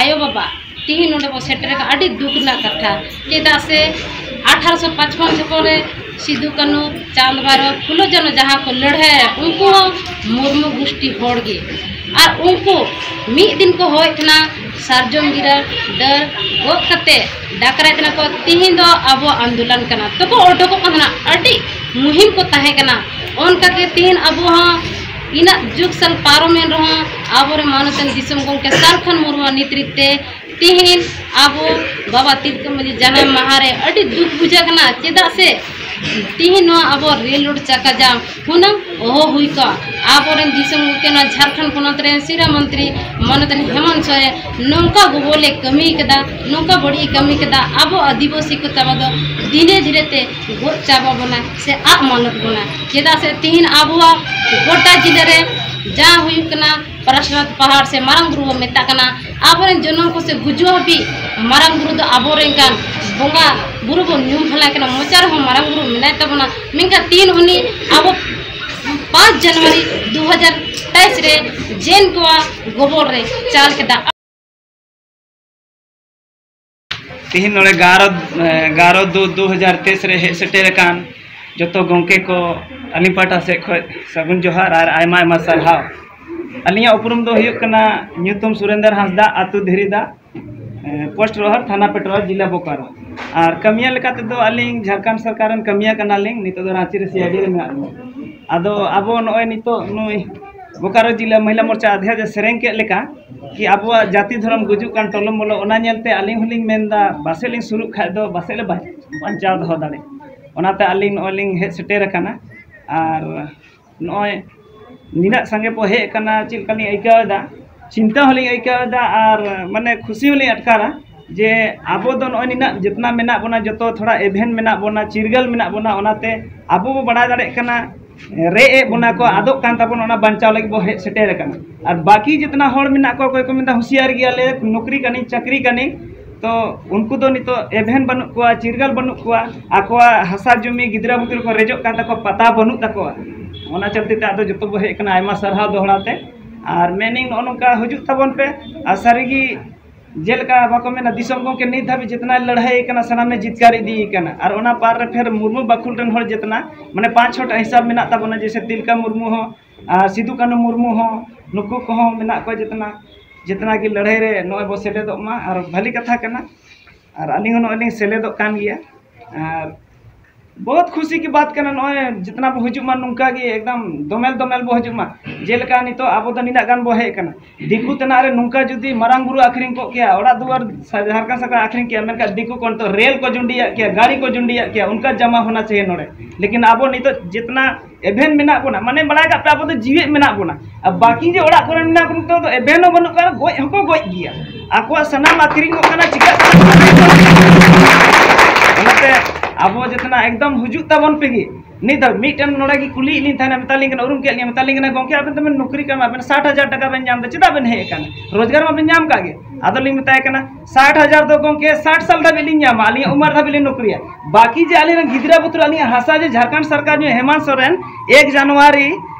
ᱟᱭᱳ ᱵᱟᱵᱟ ᱛᱤᱦᱤᱧ ᱱᱚᱰᱮ ᱵᱚ ᱥᱮᱴᱮᱨ ᱟᱠᱟᱱᱟ, ᱟᱹᱰᱤ ᱫᱩᱠ ᱨᱮᱱᱟᱜ ᱠᱟᱛᱷᱟ᱾ ᱪᱮᱫᱟᱜ ᱥᱮ ᱟᱴᱷᱟᱨᱚᱥᱚ ᱯᱟᱸᱪᱯᱚᱱ ᱡᱚᱠᱷᱚᱱ ᱨᱮ ᱥᱤᱫᱩ ᱠᱟᱹᱱᱩ, ᱪᱟᱸᱫᱽ ᱵᱷᱟᱭᱨᱚ, ᱯᱷᱩᱞᱳ ᱡᱷᱟᱱᱳ ᱡᱟᱦᱟᱸ ᱠᱚ ᱞᱟᱹᱲᱦᱟᱹᱭᱟ, ᱩᱱᱠᱩ ᱦᱚᱸ ᱢᱩᱨᱢᱩ ᱜᱩᱥᱴᱤ ᱦᱚᱲ ᱜᱮ᱾ ᱟᱨ ᱩᱱᱠᱩ ᱢᱤᱫ ᱫᱤᱱ ᱠᱚ ᱦᱚᱦᱚᱭᱮᱫ ᱛᱟᱦᱮᱱᱟ, ᱥᱟᱨᱡᱚᱢ ᱜᱤᱨᱟᱹ ᱰᱟᱹᱨ ᱜᱚᱜ ᱠᱟᱛᱮ ᱰᱟᱠᱨᱟᱭᱮᱫ ᱛᱟᱦᱮᱱᱟ ᱠᱚ, ᱛᱤᱦᱤᱧ ᱫᱚ ᱟᱵᱚᱣᱟᱜ ᱟᱱᱫᱳᱞᱚᱱ ᱠᱟᱱᱟ᱾ ᱛᱚᱠᱚ ᱚᱰᱚᱠᱚᱜ ᱠᱟᱱ ᱛᱟᱦᱮᱱᱟ, ᱟᱹᱰᱤ ᱢᱩᱦᱤᱢ ᱠᱚ ᱛᱟᱦᱮᱸ ᱠᱟᱱᱟ᱾ ᱚᱱᱠᱟᱜᱮ ᱛᱤᱦᱤᱧ ᱟᱵᱚ ᱦᱚᱸ ᱤᱱᱟᱹᱜ ᱡᱩᱜᱽ ᱥᱟᱞ ᱯᱟᱨᱚᱢᱮᱱ ᱨᱮᱦᱚᱸ ᱟᱵᱚᱨᱮᱱ ᱢᱟᱱᱚᱛᱟᱱ ᱫᱤᱥᱚᱢ ᱜᱚᱢᱠᱮ ᱥᱟᱞᱠᱷᱟᱱ ᱢᱩᱨᱢᱩᱣᱟᱜ ᱱᱮᱛᱨᱤᱛ ᱛᱮ ᱛᱤᱦᱤᱧ ᱟᱵᱚ ᱵᱟᱵᱟ ᱛᱤᱞᱠᱟᱹ ᱢᱟᱹᱡᱷᱤ ᱡᱟᱱᱟᱢ ᱢᱟᱦᱟ ᱨᱮ ᱟᱹᱰᱤ ᱫᱩᱠ ᱵᱩᱡᱷᱟᱹᱜ ᱠᱟᱱᱟ᱾ ᱪᱮᱫᱟᱜ ᱥᱮ ᱛᱤᱦᱤᱧ ᱱᱚᱣᱟ ᱟᱵᱚ ᱨᱮᱞ ᱨᱳᱰ ᱪᱟᱠᱟ ᱡᱟᱢ ᱦᱩᱱᱟᱹᱝ ᱚᱦᱚ ᱦᱩᱭ ᱠᱚᱜᱼᱟ᱾ ᱟᱵᱚᱨᱮᱱ ᱫᱤᱥᱚᱢ ᱜᱚᱢᱠᱮ ᱱᱚᱣᱟ ᱡᱷᱟᱲᱠᱷᱚᱸᱰ ᱯᱚᱱᱚᱛ ᱨᱮᱱ ᱥᱤᱨᱟᱹ ᱢᱚᱱᱛᱨᱤ ᱢᱟᱱᱚᱛᱟᱱ ᱦᱮᱢᱚᱱᱛ ᱥᱚᱨᱮᱱ ᱱᱚᱝᱠᱟ ᱜᱚᱵᱚᱞᱮ ᱠᱟᱹᱢᱤ ᱠᱟᱫᱟ, ᱱᱚᱝᱠᱟ ᱵᱟᱹᱲᱤᱡ ᱮ ᱠᱟᱹᱢᱤ ᱠᱟᱫᱟ᱾ ᱟᱵᱚ ᱟᱹᱫᱤᱵᱟᱹᱥᱤ ᱠᱚ ᱛᱟᱵᱚ ᱫᱚ ᱫᱷᱤᱨᱮ ᱫᱷᱤᱨᱮ ᱛᱮ ᱜᱚᱡ ᱪᱟᱵᱟ ᱵᱚᱱᱟ ᱥᱮ ᱟᱫ ᱢᱟᱞᱚᱴ ᱵᱚᱱᱟ᱾ ᱪᱮᱫᱟᱜ ᱥᱮ ᱛᱤᱦᱤᱧ ᱟᱵᱚᱣᱟᱜ ᱜᱚᱴᱟ ᱡᱤᱞᱟᱹ ᱨᱮ ᱡᱟ ᱦᱩᱭᱩᱜ ᱠᱟᱱᱟ, ᱯᱟᱨᱟᱥᱱᱟᱛᱷ ᱯᱟᱦᱟᱲ ᱥᱮ ᱢᱟᱨᱟᱝ ᱵᱩᱨᱩ ᱵᱚ ᱢᱮᱛᱟᱜ ᱠᱟᱱᱟ᱾ ᱟᱵᱚᱨᱮᱱ ᱡᱚᱱᱚᱢ ᱠᱚ ᱥᱮ ᱜᱩᱡᱩᱜ ᱦᱟᱹᱵᱤᱡ ᱢᱟᱨᱟᱝ ᱵᱩᱨᱩ ᱫᱚ ᱟᱵᱚᱨᱮᱱ ᱠᱟᱱ ᱵᱚᱸᱜᱟ ᱵᱩᱨᱩ ᱵᱚᱱ ᱧᱩᱢ ᱦᱟᱞᱟᱭ ᱠᱟᱱᱟ, ᱢᱚᱪᱟ ᱨᱮᱦᱚᱸ ᱢᱟᱨᱟᱝ ᱵᱩᱨᱩ ᱢᱮᱱᱟᱭ ᱛᱟᱵᱚᱱᱟ᱾ ᱢᱮᱱᱠᱷᱟᱱ ᱛᱤᱱ ᱩᱱᱤ ᱟᱵᱚ ᱯᱟᱸᱪ ᱡᱟᱱᱩᱣᱟᱨᱤ ᱫᱩ ᱦᱟᱡᱟᱨ ᱛᱮᱭᱤᱥ ᱨᱮ ᱡᱮᱱ ᱠᱚᱣᱟᱜ ᱜᱚᱵᱚᱞ ᱨᱮ ᱪᱟᱞ ᱠᱮᱫᱟ᱾ ᱛᱮᱦᱮᱧ ᱱᱚᱰᱮ ᱮᱜᱟᱨᱚ, ᱮ, ᱮᱜᱟᱨᱚ ᱫᱩ ᱫᱩ ᱦᱟᱡᱟᱨ ᱛᱮᱭᱤᱥ ᱨᱮ ᱦᱮᱡ ᱥᱮᱴᱮᱨ ᱟᱠᱟᱱ ᱡᱚᱛᱚ ᱜᱚᱢᱠᱮ ᱠᱚ ᱟᱹᱞᱤᱧ ᱯᱟᱦᱴᱟ ᱥᱮᱫ ᱠᱷᱚᱱ ᱥᱟᱹᱜᱩᱱ ᱡᱚᱦᱟᱨ ᱟᱨ ᱟᱭᱢᱟ ᱟᱭᱢᱟ ᱥᱟᱨᱦᱟᱣ᱾ ᱟᱹᱞᱤᱧᱟᱜ ᱩᱯᱨᱩᱢ ᱫᱚ ᱦᱩᱭᱩᱜ ᱠᱟᱱᱟ ᱧᱩᱛᱩᱢ ᱥᱩᱨᱮᱱᱫᱨ ᱦᱟᱸᱥᱫᱟ, ᱟᱹᱛᱩ ᱫᱷᱤᱨᱤᱫᱟ, ᱮ, ᱯᱳᱥᱴ ᱨᱚᱦᱟᱨ, ᱛᱷᱟᱱᱟ ᱯᱮᱴᱨᱳᱞ, ᱡᱤᱞᱟ ᱵᱳᱠᱟᱨᱳ᱾ ᱟᱨ ᱠᱟᱹᱢᱤᱭᱟᱹ ᱞᱮᱠᱟ ᱛᱮᱫᱚ ᱟᱹᱞᱤᱧ ᱡᱷᱟᱲᱠᱷᱚᱸᱰ ᱥᱚᱨᱠᱟᱨ ᱨᱮᱱ ᱠᱟᱹᱢᱤᱭᱟᱹ ᱠᱟᱱᱟᱞᱤᱧ, ᱱᱤᱛᱚᱜ ᱫᱚ ᱨᱟᱸᱪᱤ ᱨᱮ ᱥᱤ ᱟᱭ ᱰᱤ ᱨᱮ ᱢᱮᱱᱟᱜ ᱞᱤᱧᱟ᱾ ᱟᱫᱚ ᱟᱵᱚ ᱱᱚᱜᱼᱚᱭ ᱱᱤᱛᱚᱜ ᱱᱩᱭ ᱵᱳᱠᱟᱨᱳ ᱡᱤᱞᱟ ᱢᱚᱦᱤᱞᱟ ᱢᱳᱨᱪᱟ ᱟᱫᱷᱭᱟᱡᱽ ᱮ ᱥᱮᱨᱮᱧ ᱠᱮᱫ ᱞᱮᱠᱟ ᱠᱤ ᱟᱵᱚᱣᱟᱜ ᱡᱟᱹᱛᱤ ᱫᱷᱚᱨᱚᱢ ᱜᱩᱡᱩᱜ ᱠᱟᱱ ᱴᱚᱞᱚᱢ ᱵᱚᱞᱚ, ᱚᱱᱟ ᱧᱮᱞᱛᱮ ᱟᱹᱞᱤᱧ ᱦᱚᱸᱞᱤᱧ ᱢᱮᱱᱫᱟ ᱯᱟᱥᱮᱡ ᱞᱤᱧ ᱥᱩᱨᱩᱜ ᱠᱷᱟᱡ ᱫᱚ ᱯᱟᱥᱮᱡ ᱞᱮ ᱵᱟᱧ-, ᱵᱟᱧᱪᱟᱣ ᱫᱚᱦᱚ ᱫᱟᱲᱮᱭᱟᱜ᱾ ᱚᱱᱟᱛᱮ ᱟᱹᱞᱤᱧ ᱱᱚᱜᱼᱚᱭ ᱞᱤᱧ ᱦᱮᱡ ᱥᱮᱴᱮᱨ ᱟᱠᱟᱱᱟ᱾ ᱟᱨ ᱱᱚᱜᱼᱚᱭ ᱱᱤᱱᱟᱹᱜ ᱥᱟᱸᱜᱮ ᱯᱮ ᱦᱮᱡ ᱟᱠᱟᱱᱟ, ᱪᱮᱫ ᱞᱮᱠᱟᱞᱤᱧ ᱟᱹᱭᱠᱟᱹᱣ ᱮᱫᱟ, ᱪᱤᱱᱛᱟᱹ ᱦᱚᱸᱞᱤᱧ ᱟᱹᱭᱠᱟᱹᱣ ᱮᱫᱟ ᱟᱨ ᱢᱟᱱᱮ ᱠᱷᱩᱥᱤ ᱦᱚᱸᱞᱤᱧ ᱟᱴᱠᱟᱨᱟ᱾ ᱡᱮ ᱟᱵᱚ ᱫᱚ ᱱᱚᱜᱼᱚᱭ ᱱᱤᱱᱟᱹᱜ ᱡᱚᱛᱱᱟ ᱢᱮᱱᱟᱜ ᱵᱚᱱᱟ, ᱡᱚᱛᱚ ᱛᱷᱚᱲᱟ ᱮᱵᱷᱮᱱ ᱢᱮᱱᱟᱜ ᱵᱚᱱᱟ, ᱪᱤᱨᱜᱟᱹᱞ ᱢᱮᱱᱟᱜ ᱵᱚᱱᱟ, ᱚᱱᱟᱛᱮ ᱟᱵᱚ ᱵᱚ ᱵᱟᱲᱟᱭ ᱫᱟᱲᱮᱭᱟᱜ ᱠᱟᱱᱟ, ᱨᱮ ᱮᱫ ᱵᱚᱱᱟ ᱠᱚ, ᱟᱫᱚᱜ ᱠᱟᱱ ᱛᱟᱵᱚᱱᱟ, ᱚᱱᱟ ᱵᱟᱧᱪᱟᱣ ᱞᱟᱹᱜᱤᱫ ᱵᱚ ᱦᱮᱡ ᱥᱮᱴᱮᱨ ᱟᱠᱟᱱᱟ᱾ ᱟᱨ ᱵᱟᱹᱠᱤ ᱡᱚᱛᱱᱟ ᱦᱚᱲ ᱢᱮᱱᱟᱜ ᱠᱚᱣᱟ, ᱚᱠᱚᱭ ᱠᱚ ᱢᱮᱱᱫᱟ ᱦᱩᱸᱥᱤᱭᱟᱨ ᱜᱮᱭᱟᱞᱮ, ᱱᱚᱠᱨᱤ ᱠᱟᱹᱱᱟᱹᱧ, ᱪᱟᱹᱠᱨᱤ ᱠᱟᱹᱱᱟᱹᱧ, ᱛᱚ ᱩᱱᱠᱩ ᱫᱚ ᱱᱤᱛᱚᱜ ᱮᱵᱷᱮᱱ ᱵᱟᱹᱱᱩᱜ ᱠᱚᱣᱟ, ᱪᱤᱨᱜᱟᱹᱞ ᱵᱟᱹᱱᱩᱜ ᱠᱚᱣᱟ, ᱟᱠᱚᱣᱟᱜ ᱦᱟᱥᱟ ᱡᱩᱢᱤ ᱜᱤᱫᱽᱨᱟᱹ ᱵᱩᱛᱨᱟᱹ ᱠᱚ ᱨᱮᱡᱚᱜ ᱠᱟᱱ ᱛᱟᱠᱚᱣᱟ, ᱯᱟᱛᱟ ᱵᱟᱹᱱᱩᱜ ᱛᱟᱠᱚᱣᱟ᱾ ᱚᱱᱟ ᱪᱚᱞᱛᱮ ᱛᱮ ᱟᱫᱚ ᱡᱚᱛᱚ ᱵᱚ ᱦᱮᱡ ᱟᱠᱟᱱᱟ, ᱟᱭᱢᱟ ᱥᱟᱨᱦᱟᱣ ᱫᱚᱦᱲᱟ ᱛᱮ᱾ ᱟᱨ ᱢᱮᱱᱤᱧ ᱱᱚᱜᱼᱚ ᱱᱚᱝᱠᱟ ᱦᱤᱡᱩᱜ ᱛᱟᱵᱚᱱ ᱯᱮ, ᱟᱨ ᱥᱟᱹᱨᱤᱜᱮ ᱡᱮᱞᱮᱠᱟ ᱵᱟᱠᱚ ᱢᱮᱱᱟ, ᱫᱤᱥᱚᱢ ᱜᱚᱢᱠᱮ ᱱᱤᱛ ᱫᱷᱟᱹᱵᱤᱡ ᱡᱤᱛᱱᱟᱭ ᱞᱟᱹᱲᱦᱟᱹᱭ ᱠᱟᱱᱟ, ᱥᱟᱱᱟᱢᱮ ᱡᱤᱛᱠᱟᱨ ᱤᱫᱤᱭᱮ ᱠᱟᱱᱟ᱾ ᱟᱨ ᱚᱱᱟ ᱯᱟᱨ ᱨᱮ ᱯᱷᱮᱨ ᱢᱩᱨᱢᱩ ᱵᱟᱠᱷᱩᱞ ᱨᱮᱱ ᱦᱚᱲ ᱡᱤᱛᱱᱟ, ᱢᱟᱱᱮ ᱯᱟᱸᱪ ᱪᱷᱚᱴᱟ ᱦᱤᱥᱟᱵ ᱢᱮᱱᱟᱜ ᱛᱟᱵᱚᱱᱟ, ᱡᱮᱭᱥᱮ ᱛᱤᱞᱠᱟ ᱢᱩᱨᱢᱩ ᱦᱚᱸ, ᱟᱨ ᱥᱤᱫᱩ ᱠᱟᱹᱱᱦᱩ ᱢᱩᱨᱢᱩ ᱦᱚᱸ, ᱱᱩᱠᱩ ᱠᱚᱦᱚᱸ ᱢᱮᱱᱟᱜ ᱠᱚᱣᱟ ᱡᱤᱛᱱᱟ, ᱡᱤᱛᱱᱟ ᱜᱮ ᱞᱟᱹᱲᱦᱟᱹᱭ ᱨᱮ ᱱᱚᱜᱼᱚᱭ ᱵᱚ ᱥᱮᱞᱮᱫᱚᱜ ᱢᱟ᱾ ᱟᱨ ᱵᱷᱟᱹᱞᱤ ᱠᱟᱛᱷᱟ ᱠᱟᱱᱟ, ᱟᱨ ᱟᱹᱞᱤᱧ ᱦᱚᱸ ᱱᱚᱜᱼᱚᱭ ᱞᱤᱧ ᱥᱮᱞᱮᱫᱚᱜ ᱠᱟᱱ ᱜᱮᱭᱟ᱾ ᱟᱨ ᱵᱚᱦᱩᱛ ᱠᱷᱩᱥᱤ ᱠᱤ ᱵᱟᱛ ᱠᱟᱱᱟ, ᱱᱚᱜᱼᱚᱭ ᱡᱤᱛᱱᱟ ᱵᱚ ᱦᱤᱡᱩᱜ ᱢᱟ, ᱱᱚᱝᱠᱟ ᱜᱮ ᱮᱠᱫᱚᱢ ᱫᱚᱢᱮᱞ ᱫᱚᱢᱮᱞ ᱵᱚ ᱦᱤᱡᱩᱜ ᱢᱟ᱾ ᱡᱮᱞᱮᱠᱟ ᱱᱤᱛᱚᱜ ᱟᱵᱚ ᱫᱚ ᱱᱤᱱᱟᱹᱜ ᱜᱟᱱ ᱵᱚ ᱦᱮᱡ ᱟᱠᱟᱱᱟ, ᱫᱤᱠᱩ ᱛᱮᱱᱟᱜ ᱨᱮ ᱱᱚᱝᱠᱟ ᱡᱩᱫᱤ ᱢᱟᱨᱟᱝ ᱵᱩᱨᱩ ᱟᱹᱠᱷᱨᱤᱧ ᱠᱚᱜ ᱠᱮᱭᱟ, ᱚᱲᱟᱜ ᱫᱩᱣᱟᱹᱨ ᱥᱟ-, ᱡᱷᱟᱨᱠᱷᱚᱸᱰ ᱥᱚᱨᱠᱟᱨ ᱟᱹᱠᱷᱨᱤᱧ ᱠᱮᱭᱟ, ᱢᱮᱱᱠᱷᱟᱱ ᱫᱤᱠᱩ ᱠᱚ ᱱᱤᱛᱚᱜ ᱨᱮᱞ ᱠᱚ ᱡᱩᱸᱰᱤᱭᱟᱜ ᱠᱮᱭᱟ, ᱜᱟᱹᱲᱤ ᱠᱚ ᱡᱩᱸᱰᱤᱭᱟᱜ ᱠᱮᱭᱟ, ᱚᱱᱠᱟ ᱡᱟᱢᱟ ᱦᱳᱱᱟ ᱪᱟᱦᱤᱭᱮ ᱱᱚᱰᱮ᱾ ᱞᱮᱠᱤᱱ ᱟᱵᱚ ᱱᱤᱛᱚᱜ ᱡᱤᱛᱱᱟ ᱮᱵᱷᱮᱱ ᱢᱮᱱᱟᱜ ᱵᱚᱱᱟ, ᱢᱟᱱᱮ ᱵᱟᱲᱟᱭ ᱠᱟᱜ ᱯᱮ, ᱟᱵᱚ ᱫᱚ ᱡᱤᱣᱮᱫ ᱢᱮᱱᱟᱜ ᱵᱚᱱᱟ᱾ ᱟᱨ ᱵᱟᱹᱠᱤ ᱡᱮ ᱚᱲᱟᱜ ᱠᱚᱨᱮ ᱢᱮᱱᱟᱜ ᱠᱚ, ᱱᱤᱛᱚᱜ ᱫᱚ ᱮᱵᱷᱮᱱ ᱦᱚᱸ ᱵᱟᱹᱱᱩᱜ ᱠᱚᱣᱟ, ᱜᱚᱡ ᱦᱚᱸᱠᱚ ᱜᱚᱡ ᱜᱮᱭᱟ, ᱟᱠᱚᱣᱟᱜ ᱥᱟᱱᱟᱢ ᱟᱹᱠᱷᱨᱤᱧᱚᱜ ᱠᱟᱱᱟ, ᱪᱤᱠᱟᱹᱜ ᱠᱟᱱᱟ᱾ ᱚᱱᱟᱛᱮ ᱟᱵᱚ ᱡᱮᱛᱱᱟ ᱮᱠᱫᱚᱢ ᱦᱤᱡᱩᱜ ᱛᱟᱵᱚᱱ ᱯᱮ ᱜᱮ᱾ ᱱᱤᱛ ᱫᱚ ᱢᱤᱫᱴᱮᱱ ᱱᱚᱰᱮ ᱜᱮ ᱠᱩᱞᱤᱭᱮᱫ ᱞᱤᱧ ᱛᱟᱦᱮᱱᱟ, ᱢᱮᱛᱟᱞᱤᱧ ᱠᱟᱱᱟ, ᱩᱨᱩᱢ ᱠᱮᱫ ᱞᱤᱧᱟ, ᱢᱮᱛᱟᱞᱤᱧ ᱠᱟᱱᱟ, "ᱜᱚᱢᱠᱮ, ᱟᱵᱮᱱ ᱫᱚᱵᱮᱱ ᱱᱚᱠᱨᱤ ᱠᱟᱱᱟ, ᱟᱵᱮᱱ ᱥᱟᱴ ᱦᱟᱡᱟᱨ ᱴᱟᱠᱟ ᱵᱮᱱ ᱧᱟᱢ ᱮᱫᱟ, ᱪᱮᱫᱟᱜ ᱵᱮᱱ ᱦᱮᱡ ᱟᱠᱟᱱᱟ? ᱨᱳᱡᱽᱜᱟᱨ ᱢᱟᱵᱮᱱ ᱧᱟᱢ ᱠᱟᱜ ᱜᱮ?" ᱟᱫᱚᱞᱤᱧ ᱢᱮᱛᱟᱭ ᱠᱟᱱᱟ, "ᱥᱟᱴ ᱦᱟᱡᱟᱨ ᱫᱚ ᱜᱚᱢᱠᱮ ᱥᱟᱴ ᱥᱟᱞ ᱫᱷᱟᱹᱵᱤᱡ ᱞᱤᱧ ᱧᱟᱢᱟ, ᱟᱹᱞᱤᱧᱟᱜ ᱩᱢᱟᱹᱨ ᱫᱷᱟᱹᱵᱤᱡ ᱞᱤᱧ ᱱᱚᱠᱨᱤᱭᱟ, ᱵᱟᱹᱠᱤ ᱡᱮ ᱟᱹᱞᱤᱧ ᱨᱮᱱ ᱜᱤᱫᱽᱨᱟᱹ ᱵᱩᱛᱨᱟᱹ ᱟᱹᱞᱤᱧᱟᱜ ᱦᱟᱥᱟ ᱡᱮ ᱡᱷᱟᱲᱠᱷᱚᱸᱰ ᱥᱚᱨᱠᱟᱨ ᱱᱩᱭ ᱦᱮᱢᱟᱱᱛ ᱥᱚᱨᱮᱱ ᱮᱠ ᱡᱟᱱᱩᱣᱟᱨᱤ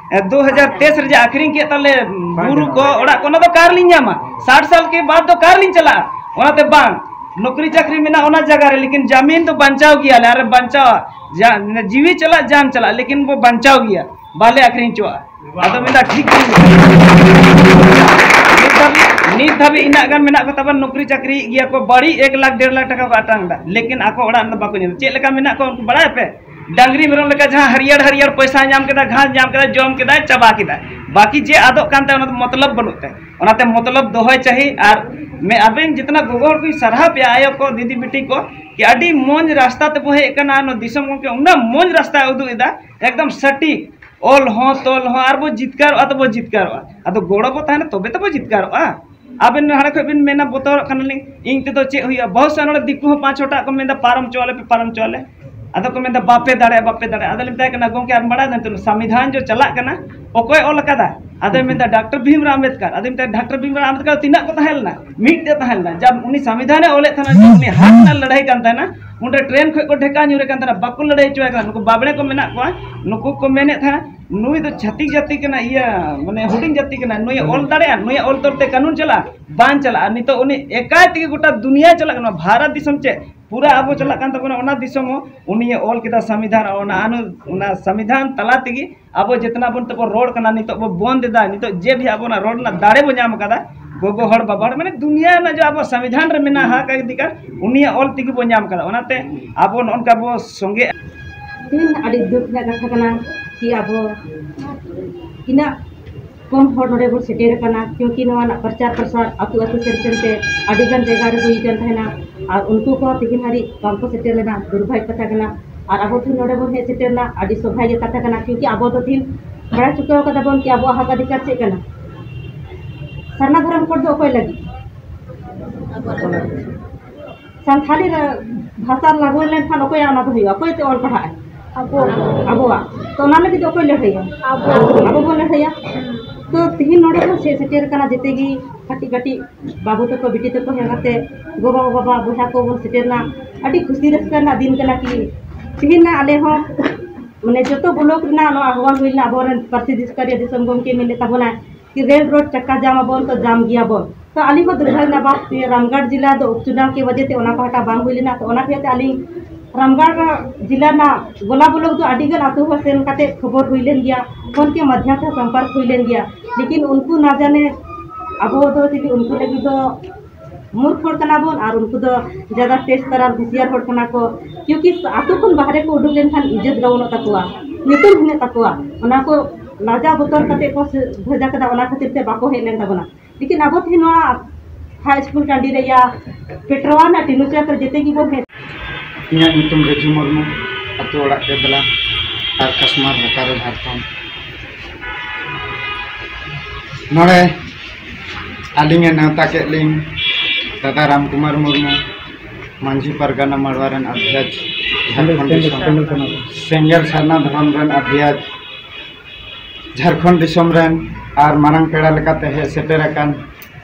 ᱫᱩ ᱦᱟᱡᱟᱨ ᱛᱮᱭᱤᱥ ᱨᱮ ᱡᱮ ᱟᱹᱠᱷᱨᱤᱧ ᱠᱮᱫ ᱛᱟᱞᱮ ᱵᱩᱨᱩ ᱠᱚ, ᱚᱲᱟᱜ ᱠᱚ, ᱚᱱᱟ ᱫᱚ ᱚᱠᱟ ᱨᱮᱞᱤᱧ ᱧᱟᱢᱟ? ᱥᱟᱴ ᱥᱟᱞ ᱠᱮ ᱵᱟᱫ ᱫᱚ ᱚᱠᱟ ᱨᱮᱞᱤᱧ ᱪᱟᱞᱟᱜᱼᱟ?" ᱚᱱᱟᱛᱮ ᱵᱟᱝ, ᱱᱚᱠᱨᱤ ᱪᱟᱹᱠᱨᱤ ᱢᱮᱱᱟᱜᱼᱟ ᱚᱱᱟ ᱡᱟᱭᱜᱟ ᱨᱮ, ᱞᱮᱠᱤᱱ ᱡᱟᱢᱤᱱ ᱫᱚ ᱵᱟᱧᱪᱟᱣ ᱜᱮᱭᱟᱞᱮ, ᱟᱨ ᱵᱟᱧᱪᱟᱣᱟ, ᱡᱟ-, ᱡᱤᱣᱤ ᱪᱟᱞᱟᱜ ᱡᱟᱱ ᱪᱟᱞᱟᱜ, ᱞᱮᱠᱤᱱ ᱵᱚ ᱵᱟᱧᱪᱟᱣ ᱜᱮᱭᱟ, ᱵᱟᱞᱮ ᱟᱹᱠᱷᱨᱤᱧ ᱦᱚᱪᱚᱣᱟᱜᱼᱟ᱾ ᱟᱫᱚ ᱢᱮᱱᱫᱟ, "ᱴᱷᱤᱠ ᱜᱮᱭᱟ, ᱱᱤᱛ ᱫᱷᱟᱹᱵᱤᱡ, ᱱᱤᱛ ᱫᱷᱟᱹᱵᱤᱡ ᱤᱱᱟᱹᱜ ᱜᱟᱱ ᱢᱮᱱᱟᱜ ᱠᱚ ᱛᱟᱵᱚᱱ, ᱱᱚᱠᱨᱤ ᱪᱟᱹᱠᱨᱤᱭᱮᱫ ᱜᱮᱭᱟ ᱠᱚ, ᱵᱟᱹᱲᱤ ᱮᱠ ᱞᱟᱠᱷ ᱰᱮᱲ ᱞᱟᱠᱷ ᱴᱟᱠᱟ ᱠᱚ ᱟᱴᱟᱝ ᱮᱫᱟ, ᱞᱮᱠᱤᱱ ᱟᱠᱚ ᱚᱲᱟᱜ ᱨᱮᱫᱚ ᱵᱟᱠᱚ ᱧᱮᱞ᱾ ᱪᱮᱫ ᱞᱮᱠᱟ ᱢᱮᱱᱟᱜ ᱠᱚᱣᱟ ᱩᱱᱠᱩ ᱵᱟᱲᱟᱭ ᱟᱯᱮ? ᱰᱟᱝᱨᱤ ᱢᱮᱨᱚᱢ ᱞᱮᱠᱟ ᱡᱟᱦᱟᱸ ᱦᱟᱹᱨᱭᱟᱹᱲ ᱦᱟᱹᱨᱭᱟᱹᱲ ᱯᱚᱭᱥᱟ ᱧᱟᱢ ᱠᱮᱫᱟ, ᱜᱷᱟᱥ ᱧᱟᱢ ᱠᱮᱫᱟ, ᱡᱚᱢ ᱠᱮᱫᱟᱭ, ᱪᱟᱵᱟ ᱠᱮᱫᱟᱭ᱾ ᱵᱟᱹᱠᱤ ᱡᱮ ᱟᱫᱚᱜ ᱠᱟᱱ ᱛᱟᱭᱟ, ᱚᱱᱟ ᱫᱚ ᱢᱚᱛᱞᱚᱵ ᱵᱟᱹᱱᱩᱜ ᱛᱟᱭᱟ᱾ ᱚᱱᱟᱛᱮ ᱢᱚᱛᱞᱚᱵ ᱫᱚᱦᱚᱭ ᱪᱟᱹᱦᱤ᱾ ᱟᱨ ᱢᱮ-, ᱟᱵᱮᱱ ᱡᱤᱛᱱᱟ ᱜᱚᱜᱚ ᱦᱚᱲ ᱠᱚᱧ ᱥᱟᱨᱦᱟᱣ ᱯᱮᱭᱟ, ᱟᱭᱳ ᱠᱚ, ᱫᱤᱫᱤ ᱵᱤᱴᱤ ᱠᱚ, ᱠᱤ ᱟᱹᱰᱤ ᱢᱚᱡᱽ ᱨᱟᱥᱛᱟ ᱛᱮᱵᱚ ᱦᱮᱡ ᱟᱠᱟᱱᱟ᱾ ᱱᱚᱣᱟ ᱫᱤᱥᱚᱢ ᱜᱚᱢᱠᱮ ᱩᱱᱟᱹᱜ ᱢᱚᱡᱽ ᱨᱟᱥᱛᱟᱭ ᱩᱫᱩᱜ ᱮᱫᱟ, ᱮᱠᱫᱚᱢ ᱥᱚᱴᱷᱤᱠ, ᱚᱞ ᱦᱚᱸ ᱛᱚᱞ ᱦᱚᱸ, ᱟᱨ ᱵᱚ ᱡᱤᱛᱠᱟᱹᱨᱚᱜᱼᱟ, ᱛᱚᱵᱚ ᱡᱤᱛᱠᱟᱹᱨᱚᱜᱼᱟ᱾ ᱟᱫᱚ ᱜᱚᱲᱚ ᱵᱚ ᱛᱟᱦᱮᱱᱟ, ᱛᱚᱵᱮ ᱛᱚᱵᱚ ᱡᱤᱛᱠᱟᱹᱨᱚᱜᱼᱟ᱾ ᱟᱵᱮᱱ ᱦᱟᱸᱰᱮ ᱠᱷᱚᱡ ᱵᱮᱱ ᱢᱮᱱᱟ, "ᱵᱚᱛᱚᱨᱚᱜ ᱠᱟᱱᱟᱞᱤᱧ, ᱤᱧ ᱛᱮᱫᱚ ᱪᱮᱫ ᱦᱩᱭᱩᱜᱼᱟ?" ᱵᱚᱦᱩᱛ ᱥᱟᱨᱟ ᱱᱚᱰᱮ ᱫᱤᱠᱩ ᱦᱚᱸ ᱯᱟᱸᱪ ᱪᱷᱚᱴᱟ ᱠᱚ ᱢᱮᱱᱫᱟ, "ᱯᱟᱨᱚᱢ ᱦᱚᱪᱚᱣᱟᱞᱮ ᱯᱮ, ᱯᱟᱨᱚᱢ ᱦᱚᱪᱚᱣᱟᱞᱮ᱾" ᱟᱫᱚ ᱠᱚ ᱢᱮᱱᱫᱟ, "ᱵᱟᱯᱮ ᱫᱟᱲᱮᱭᱟᱜᱼᱟ, ᱵᱟᱯᱮ ᱫᱟᱲᱮᱭᱟᱜᱼᱟ᱾" ᱟᱫᱚ ᱞᱤᱧ ᱢᱮᱛᱟᱭ ᱠᱟᱱᱟ, "ᱜᱚᱢᱠᱮ, ᱟᱢ ᱵᱟᱲᱟᱭ ᱫᱟ ᱱᱤᱛᱚᱜ ᱥᱚᱝᱵᱤᱫᱷᱟᱱ ᱡᱚ ᱪᱟᱞᱟᱜ ᱠᱟᱱᱟ, ᱚᱠᱚᱭ ᱚᱞ ᱟᱠᱟᱫᱟ?" ᱟᱫᱚᱭ ᱢᱮᱱᱫᱟ, "ᱰᱟᱠᱛᱟᱨ ᱵᱷᱤᱢᱨᱟᱣ ᱟᱢᱵᱮᱫᱠᱟᱨ᱾" ᱟᱫᱚᱧ ᱢᱮᱛᱟᱭᱟ, "ᱰᱟᱠᱛᱟᱨ ᱵᱷᱤᱢᱨᱟᱣ ᱟᱢᱵᱮᱫᱠᱟᱨ ᱛᱤᱱᱟᱹᱜ ᱠᱚ ᱛᱟᱦᱮᱸ ᱞᱮᱱᱟ?" ᱢᱤᱫᱴᱮᱡ ᱛᱟᱦᱮᱸ ᱞᱮᱱᱟ᱾ ᱡᱟᱵ ᱩᱱᱤ ᱥᱚᱝᱵᱤᱫᱷᱟᱱᱮ ᱚᱞᱮᱫ ᱛᱟᱦᱮᱱᱟ, ᱡᱮ ᱩᱱᱤ ᱦᱟᱠ ᱨᱮᱱᱟᱜ ᱞᱟᱹᱲᱦᱟᱹᱭ ᱠᱟᱱ ᱛᱟᱦᱮᱱᱟ, ᱚᱸᱰᱮ ᱴᱨᱮᱱ ᱠᱷᱚᱡ ᱠᱚ ᱰᱷᱮᱠᱟ ᱧᱩᱨᱮ ᱠᱟᱱ ᱛᱟᱦᱮᱱᱟ, ᱵᱟᱠᱚ ᱞᱟᱹᱲᱦᱟᱹᱭ ᱦᱚᱪᱚᱭ ᱠᱟᱱᱟ᱾ ᱱᱩᱠᱩ ᱵᱟᱵᱲᱮ ᱠᱚ ᱢᱮᱱᱟᱜ ᱠᱚᱣᱟ, ᱱᱩᱠᱩ ᱠᱚ ᱢᱮᱱᱮᱫ ᱛᱟᱦᱮᱱᱟ, "ᱱᱩᱭ ᱫᱚ ᱪᱷᱟᱹᱛᱤᱠ ᱡᱟᱹᱛᱤ ᱠᱟᱱᱟ, ᱤᱭᱟᱹ, ᱢᱟᱱᱮ, ᱦᱩᱰᱤᱧ ᱡᱟᱹᱛᱤ ᱠᱟᱱᱟ, ᱱᱩᱭᱮ ᱚᱞ ᱫᱟᱲᱮᱭᱟᱜᱼᱟ, ᱱᱩᱭᱟᱜ ᱚᱞ ᱛᱚᱞ ᱛᱮ ᱠᱟᱹᱱᱩᱱ ᱪᱟᱞᱟᱜᱼᱟ?" ᱵᱟᱝ ᱪᱟᱞᱟᱜᱼᱟ᱾ ᱱᱤᱛᱚᱜ ᱩᱱᱤ ᱮᱠᱟᱭ ᱛᱮᱜᱮ ᱜᱚᱴᱟ ᱫᱩᱱᱤᱭᱟᱹ ᱪᱟᱞᱟᱜ ᱠᱟᱱᱟ, ᱵᱷᱟᱨᱚᱛ ᱫᱤᱥᱚᱢ ᱪᱮᱫ, ᱯᱩᱨᱟᱹ ᱟᱵᱚ ᱪᱟᱞᱟᱜ ᱠᱟᱱ ᱛᱟᱵᱚᱱᱟ, ᱚᱱᱟ ᱫᱤᱥᱚᱢ ᱦᱚᱸ ᱩᱱᱤᱭᱮ ᱚᱞ ᱠᱮᱫᱟ ᱥᱚᱝᱵᱤᱫᱷᱟᱱ, ᱚᱱᱟ ᱟᱹᱱᱩ-, ᱚᱱᱟ ᱥᱚᱝᱵᱤᱫᱷᱟᱱ ᱛᱟᱞᱟ ᱛᱮᱜᱮ ᱟᱵᱚ ᱡᱮᱛᱱᱟ ᱵᱚᱱ ᱛᱮᱵᱚ ᱨᱚᱲ ᱠᱟᱱᱟ, ᱱᱤᱛᱚᱜ ᱵᱚ ᱵᱚᱱᱫ ᱮᱫᱟ, ᱱᱤᱛᱚᱜ ᱡᱮ ᱵᱷᱤ ᱟᱵᱚᱱᱟᱜ ᱨᱚᱲ ᱨᱮᱱᱟᱜ ᱫᱟᱲᱮ ᱵᱚ ᱧᱟᱢ ᱟᱠᱟᱫᱟ, ᱜᱚᱜᱚ ᱦᱚᱲ, ᱵᱟᱵᱟ ᱦᱚᱲ, ᱢᱟᱱᱮ ᱫᱩᱱᱤᱭᱟᱹ ᱨᱮᱱᱟᱜ ᱡᱮ ᱟᱵᱚ ᱥᱚᱝᱵᱤᱫᱷᱟᱱ ᱨᱮ ᱢᱮᱱᱟᱜᱼᱟ ᱦᱟᱠ ᱚᱫᱷᱤᱠᱟᱨ, ᱩᱱᱤᱭᱟᱜ ᱚᱞ ᱛᱮᱜᱮ ᱵᱚ ᱧᱟᱢ ᱟᱠᱟᱫᱟ᱾ ᱚᱱᱟᱛᱮ ᱟᱵᱚ ᱱᱚᱜᱼᱚ ᱱᱚᱝᱠᱟ ᱵᱚ ᱥᱚᱸᱜᱮᱜᱼᱟ᱾ ᱛᱮᱦᱮᱧ ᱟᱹᱰᱤ ᱫᱩᱠ ᱨᱮᱱᱟᱜ ᱠᱟᱛᱷᱟ ᱠᱟᱱᱟ ᱠᱤ ᱟᱵᱚ ᱤᱱᱟᱹᱜ ᱠᱚᱢ ᱦᱚᱲ ᱱᱚᱰᱮ ᱵᱚᱱ ᱥᱮᱴᱮᱨ ᱟᱠᱟᱱᱟ, ᱠᱤᱭᱩᱸᱠᱤ ᱱᱚᱣᱟ ᱨᱮᱱᱟᱜ ᱯᱨᱚᱪᱟᱨ ᱯᱨᱚᱥᱟᱨ ᱟᱹᱛᱩ ᱟᱹᱛᱩ ᱥᱮᱱ ᱥᱮᱱ ᱛᱮ ᱟᱹᱰᱤ ᱜᱟᱱ ᱡᱟᱭᱜᱟ ᱨᱮ ᱦᱩᱭ ᱟᱠᱟᱱ ᱛᱟᱦᱮᱱᱟ, ᱟᱨ ᱩᱱᱠᱩ ᱠᱚ ᱛᱮᱦᱮᱧ ᱦᱟᱹᱨᱤᱡ ᱵᱟᱝ ᱠᱚ ᱥᱮᱴᱮᱨ ᱞᱮᱱᱟ, ᱫᱩᱨᱵᱷᱟᱜᱽᱭᱚ ᱠᱟᱛᱷᱟ ᱠᱟᱱᱟ᱾ ᱟᱨ ᱟᱵᱚ ᱛᱮᱦᱮᱧ ᱱᱚᱰᱮ ᱵᱚᱱ ᱦᱮᱡ ᱥᱮᱴᱮᱨ ᱮᱱᱟ, ᱟᱹᱰᱤ ᱥᱚᱵᱷᱟᱜᱭᱚ ᱠᱟᱛᱷᱟ ᱠᱟᱱᱟ, ᱠᱤᱭᱩᱸᱠᱤ ᱟᱵᱚ ᱫᱚ ᱛᱮᱦᱮᱧ ᱵᱟᱲᱟᱭ ᱪᱩᱠᱟᱹᱣ ᱠᱟᱫᱟ ᱵᱚᱱ ᱠᱤ ᱟᱵᱚᱣᱟᱜ ᱦᱚᱠ ᱚᱫᱷᱤᱠᱟᱨ ᱪᱮᱫ ᱠᱟᱱᱟ᱾ ᱥᱟᱨᱱᱟ ᱫᱷᱚᱨᱚᱢ ᱠᱳᱰ ᱫᱚ ᱚᱠᱚᱭ ᱞᱟᱹᱜᱤᱫ? ᱥᱟᱱᱛᱷᱟᱞᱤ ᱨᱮ ᱵᱷᱟᱥᱟ ᱞᱟᱜᱩ ᱞᱮᱱᱠᱷᱟᱱ ᱚᱠᱚᱭᱟᱜ ᱚᱱᱟ ᱫᱚ ᱦᱩᱭᱩᱜᱼᱟ? ᱚᱠᱚᱭ ᱛᱮ ᱚᱞ ᱯᱟᱲᱦᱟᱜᱼᱟᱭ? ᱟᱵᱚ᱾ ᱟᱵᱚᱣᱟᱜ᱾ ᱛᱚ ᱚᱱᱟ ᱞᱟᱹᱜᱤᱫ ᱫᱚ ᱚᱠᱚᱭ ᱞᱟᱹᱲᱦᱟᱹᱭᱟ? ᱟᱵᱚ᱾ ᱟᱵᱚ ᱵᱚᱱ ᱞᱟᱹᱲᱦᱟᱹᱭᱟ᱾ ᱛᱚ ᱛᱤᱦᱤᱧ ᱱᱚᱰᱮ ᱵᱚᱱ ᱦᱮᱡ ᱥᱮᱴᱮᱨ ᱟᱠᱟᱱᱟ, ᱡᱮᱛᱮ ᱜᱮ ᱠᱟᱹᱴᱤᱡ ᱠᱟᱹᱴᱤᱡ ᱵᱟᱹᱵᱩ ᱛᱟᱠᱚ, ᱵᱤᱴᱤ ᱛᱟᱠᱚ ᱦᱮᱡ ᱠᱟᱛᱮ, ᱜᱚᱜᱚ ᱵᱟᱵᱟ ᱵᱚᱭᱦᱟ ᱠᱚᱵᱚᱱ ᱥᱮᱴᱮᱨ ᱮᱱᱟ᱾ ᱟᱹᱰᱤ ᱠᱩᱥᱤ ᱨᱟᱹᱥᱠᱟᱹ ᱨᱮᱱᱟᱜ ᱫᱤᱱ ᱠᱟᱱᱟ ᱠᱤ ᱛᱤᱦᱤᱧ ᱱᱟ ᱟᱞᱮ ᱦᱚᱸ, ᱢᱟᱱᱮ, ᱡᱚᱛᱚ ᱵᱞᱚᱠ ᱨᱮᱱᱟᱜ ᱱᱚᱣᱟ ᱟᱦᱣᱟᱞ ᱦᱩᱭ ᱞᱮᱱᱟ, ᱟᱵᱚᱨᱮᱱ ᱯᱟᱹᱨᱥᱤ ᱫᱤᱥᱠᱟᱨᱤᱭᱟᱹ ᱫᱤᱥᱚᱢ ᱜᱚᱢᱠᱮ ᱢᱮᱱ ᱞᱮᱫ ᱛᱟᱵᱚᱱᱟᱭ ᱠᱤ ᱨᱮᱞ ᱨᱳᱰ ᱪᱟᱠᱟ ᱡᱟᱢ ᱟᱵᱚᱱ ᱛᱚ ᱡᱟᱢ ᱜᱮᱭᱟᱵᱚᱱ᱾ ᱛᱚ ᱟᱹᱞᱤᱧ ᱦᱚᱸ ᱫᱩᱨᱵᱷᱟᱜᱽᱭᱚ ᱨᱮᱱᱟᱜ ᱵᱟᱛ, ᱨᱟᱢᱜᱟᱲ ᱡᱮᱞᱟ ᱫᱚ ᱩᱯᱪᱩᱱᱟᱣ ᱠᱮ ᱣᱟᱡᱮ ᱛᱮ ᱚᱱᱟ ᱯᱟᱦᱴᱟ ᱵᱟᱝ ᱦᱩᱭ ᱞᱮᱱᱟ, ᱛᱚ ᱚᱱᱟ ᱠᱷᱟᱹᱛᱤᱨ ᱛᱮ ᱟᱹᱞᱤᱧ ᱨᱟᱢᱜᱟᱲ ᱡᱮᱞᱟ ᱨᱮᱱᱟᱜ ᱜᱚᱞᱟ ᱵᱞᱚᱠ ᱫᱚ ᱟᱹᱰᱤ ᱜᱟᱱ ᱟᱹᱛᱩ ᱦᱚᱸ ᱥᱮᱱ ᱠᱟᱛᱮ ᱠᱷᱚᱵᱚᱨ ᱦᱩᱭ ᱞᱮᱱ ᱜᱮᱭᱟ, ᱯᱷᱳᱱ ᱠᱮ ᱢᱟᱫᱷᱭᱚᱢ ᱛᱮ ᱥᱚᱢᱯᱚᱨᱠ ᱦᱩᱭ ᱞᱮᱱ ᱜᱮᱭᱟ, ᱞᱮᱠᱤᱱ ᱩᱱᱠᱩ ᱱᱟ ᱡᱟᱱᱮ ᱟᱵᱚ ᱫᱚ ᱪᱤᱞᱤ ᱩᱱᱠᱩ ᱞᱟᱹᱜᱤᱫ ᱫᱚ ᱢᱩᱨᱠᱷ ᱦᱚᱲ ᱠᱟᱱᱟ ᱵᱚᱱ ᱟᱨ ᱩᱱᱠᱩ ᱫᱚ ᱡᱟᱫᱟ ᱛᱮᱡᱽ ᱛᱟᱨᱟᱨ ᱦᱩᱥᱤᱭᱟᱨ ᱦᱚᱲ ᱠᱟᱱᱟ ᱠᱚ, ᱠᱤᱭᱩᱸᱠᱤ ᱟᱹᱛᱩ ᱠᱷᱚᱱ ᱵᱟᱦᱨᱮ ᱠᱚ ᱩᱰᱩᱠ ᱞᱮᱱᱠᱷᱟᱱ ᱤᱡᱽᱡᱚᱛ ᱰᱟᱣᱩᱱᱚᱜ ᱛᱟᱠᱚᱣᱟ, ᱧᱩᱛᱩᱢ ᱦᱤᱱᱟᱹᱜ ᱛᱟᱠᱚᱣᱟ, ᱚᱱᱟ ᱠᱚ ᱞᱟᱡᱟᱣ ᱵᱚᱛᱚᱨ ᱠᱟᱛᱮ ᱠᱚ ᱥᱮ-, ᱵᱷᱮᱡᱟ ᱠᱮᱫᱟ, ᱚᱱᱟ ᱠᱷᱟᱹᱛᱤᱨ ᱛᱮ ᱵᱟᱠᱚ ᱦᱮᱡ ᱞᱮᱱ ᱛᱟᱵᱚᱱᱟ᱾ ᱞᱮᱠᱤᱱ ᱟᱵᱚ ᱛᱮᱦᱮᱧ ᱱᱚᱣᱟ ᱦᱟᱭ ᱥᱠᱩᱞ ᱴᱟᱺᱰᱤ ᱨᱮ ᱭᱟ ᱯᱮᱴᱨᱳᱣᱟ ᱨᱮᱱᱟᱜ ᱴᱤᱱᱩ ᱪᱚᱠ ᱨᱮ ᱡᱮᱛᱮ ᱜᱮᱵᱚᱱ ᱦᱮᱡ᱾ ᱤᱧᱟᱹᱜ ᱧᱩᱛᱩᱢ ᱨᱟᱹᱡᱩ ᱢᱩᱨᱢᱩ, ᱟᱹᱛᱩ ᱚᱲᱟᱜ ᱠᱮᱫᱽᱞᱟ ᱟᱨ ᱠᱟᱥᱢᱟᱨ, ᱵᱳᱠᱟᱨᱳ, ᱡᱷᱟᱲᱠᱷᱚᱸᱰ᱾ ᱱᱚᱰᱮ ᱟᱹᱞᱤᱧᱮ ᱱᱮᱣᱛᱟ ᱠᱮᱫ ᱞᱤᱧ ᱫᱟᱫᱟ ᱨᱟᱢ ᱠᱩᱢᱟᱨ ᱢᱩᱨᱢᱩ, ᱢᱟᱹᱡᱷᱤ ᱯᱟᱨᱜᱟᱱᱟ ᱢᱟᱲᱣᱟ ᱨᱮᱱ ᱟᱫᱷᱭᱟᱪ, ᱡᱷᱟᱲᱠᱷᱚᱸᱰ ᱫᱤᱥᱚᱢ ᱥᱮᱸᱜᱮᱞ ᱥᱟᱨᱱᱟ ᱫᱷᱚᱨᱚᱢ ᱨᱮᱱ ᱟᱫᱷᱭᱟᱪ, ᱡᱷᱟᱲᱠᱷᱚᱸᱰ ᱫᱤᱥᱚᱢ ᱨᱮᱱ ᱟᱨ ᱢᱟᱨᱟᱝ ᱯᱮᱲᱟ ᱞᱮᱠᱟᱛᱮ ᱦᱮᱡ ᱥᱮᱴᱮᱨ ᱟᱠᱟᱱ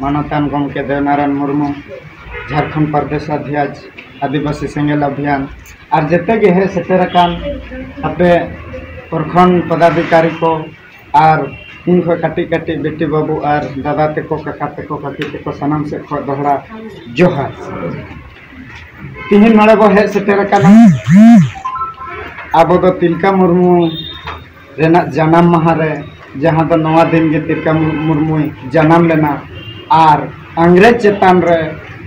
ᱢᱟᱱᱚᱛᱟᱱ ᱜᱚᱢᱠᱮ ᱫᱮᱣᱱᱟᱨᱟᱭᱚᱱ ᱢᱩᱨᱢᱩ, ᱡᱷᱟᱲᱠᱷᱚᱸᱰ ᱯᱨᱚᱫᱮᱥ ᱟᱫᱷᱭᱟᱪ, ᱟᱹᱫᱤᱵᱟᱹᱥᱤ ᱥᱮᱸᱜᱮᱞ ᱚᱵᱷᱤᱭᱟᱱ, ᱟᱨ ᱡᱮᱛᱮ ᱜᱮ ᱦᱮᱡ ᱥᱮᱴᱮᱨ ᱟᱠᱟᱱ ᱟᱯᱮ ᱯᱨᱚᱠᱷᱚᱸᱰ ᱯᱚᱫᱟᱫᱷᱤᱠᱟᱨᱤ ᱠᱚ, ᱟᱨ ᱤᱧ ᱠᱷᱚᱱ ᱠᱟᱹᱴᱤᱡ ᱠᱟᱹᱴᱤᱡ ᱵᱤᱴᱤ ᱵᱟᱹᱵᱩ ᱟᱨ ᱫᱟᱫᱟ ᱛᱮᱠᱚ, ᱠᱟᱠᱟ ᱛᱮᱠᱚ, ᱠᱟᱹᱠᱤ ᱛᱮᱠᱚ, ᱥᱟᱱᱟᱢ ᱥᱮᱫ ᱠᱷᱚᱱ ᱫᱚᱦᱲᱟ ᱡᱚᱦᱟᱨ᱾ ᱛᱤᱦᱤᱧ ᱱᱚᱰᱮ ᱵᱚ ᱦᱮᱡ ᱥᱮᱴᱮᱨ ᱟᱠᱟᱱᱟ, ᱟᱵᱚ ᱫᱚ ᱛᱤᱞᱠᱟ ᱢᱩᱨᱢᱩ ᱨᱮᱱᱟᱜ ᱡᱟᱱᱟᱢ ᱢᱟᱦᱟ ᱨᱮ, ᱡᱟᱦᱟᱸ ᱫᱚ ᱱᱚᱣᱟ ᱫᱤᱱ ᱜᱮ ᱛᱤᱞᱠᱟ ᱢᱩᱨᱢᱩᱭ ᱡᱟᱱᱟᱢ ᱞᱮᱱᱟ ᱟᱨ ᱤᱝᱨᱮᱡᱽ ᱪᱮᱛᱟᱱ ᱨᱮ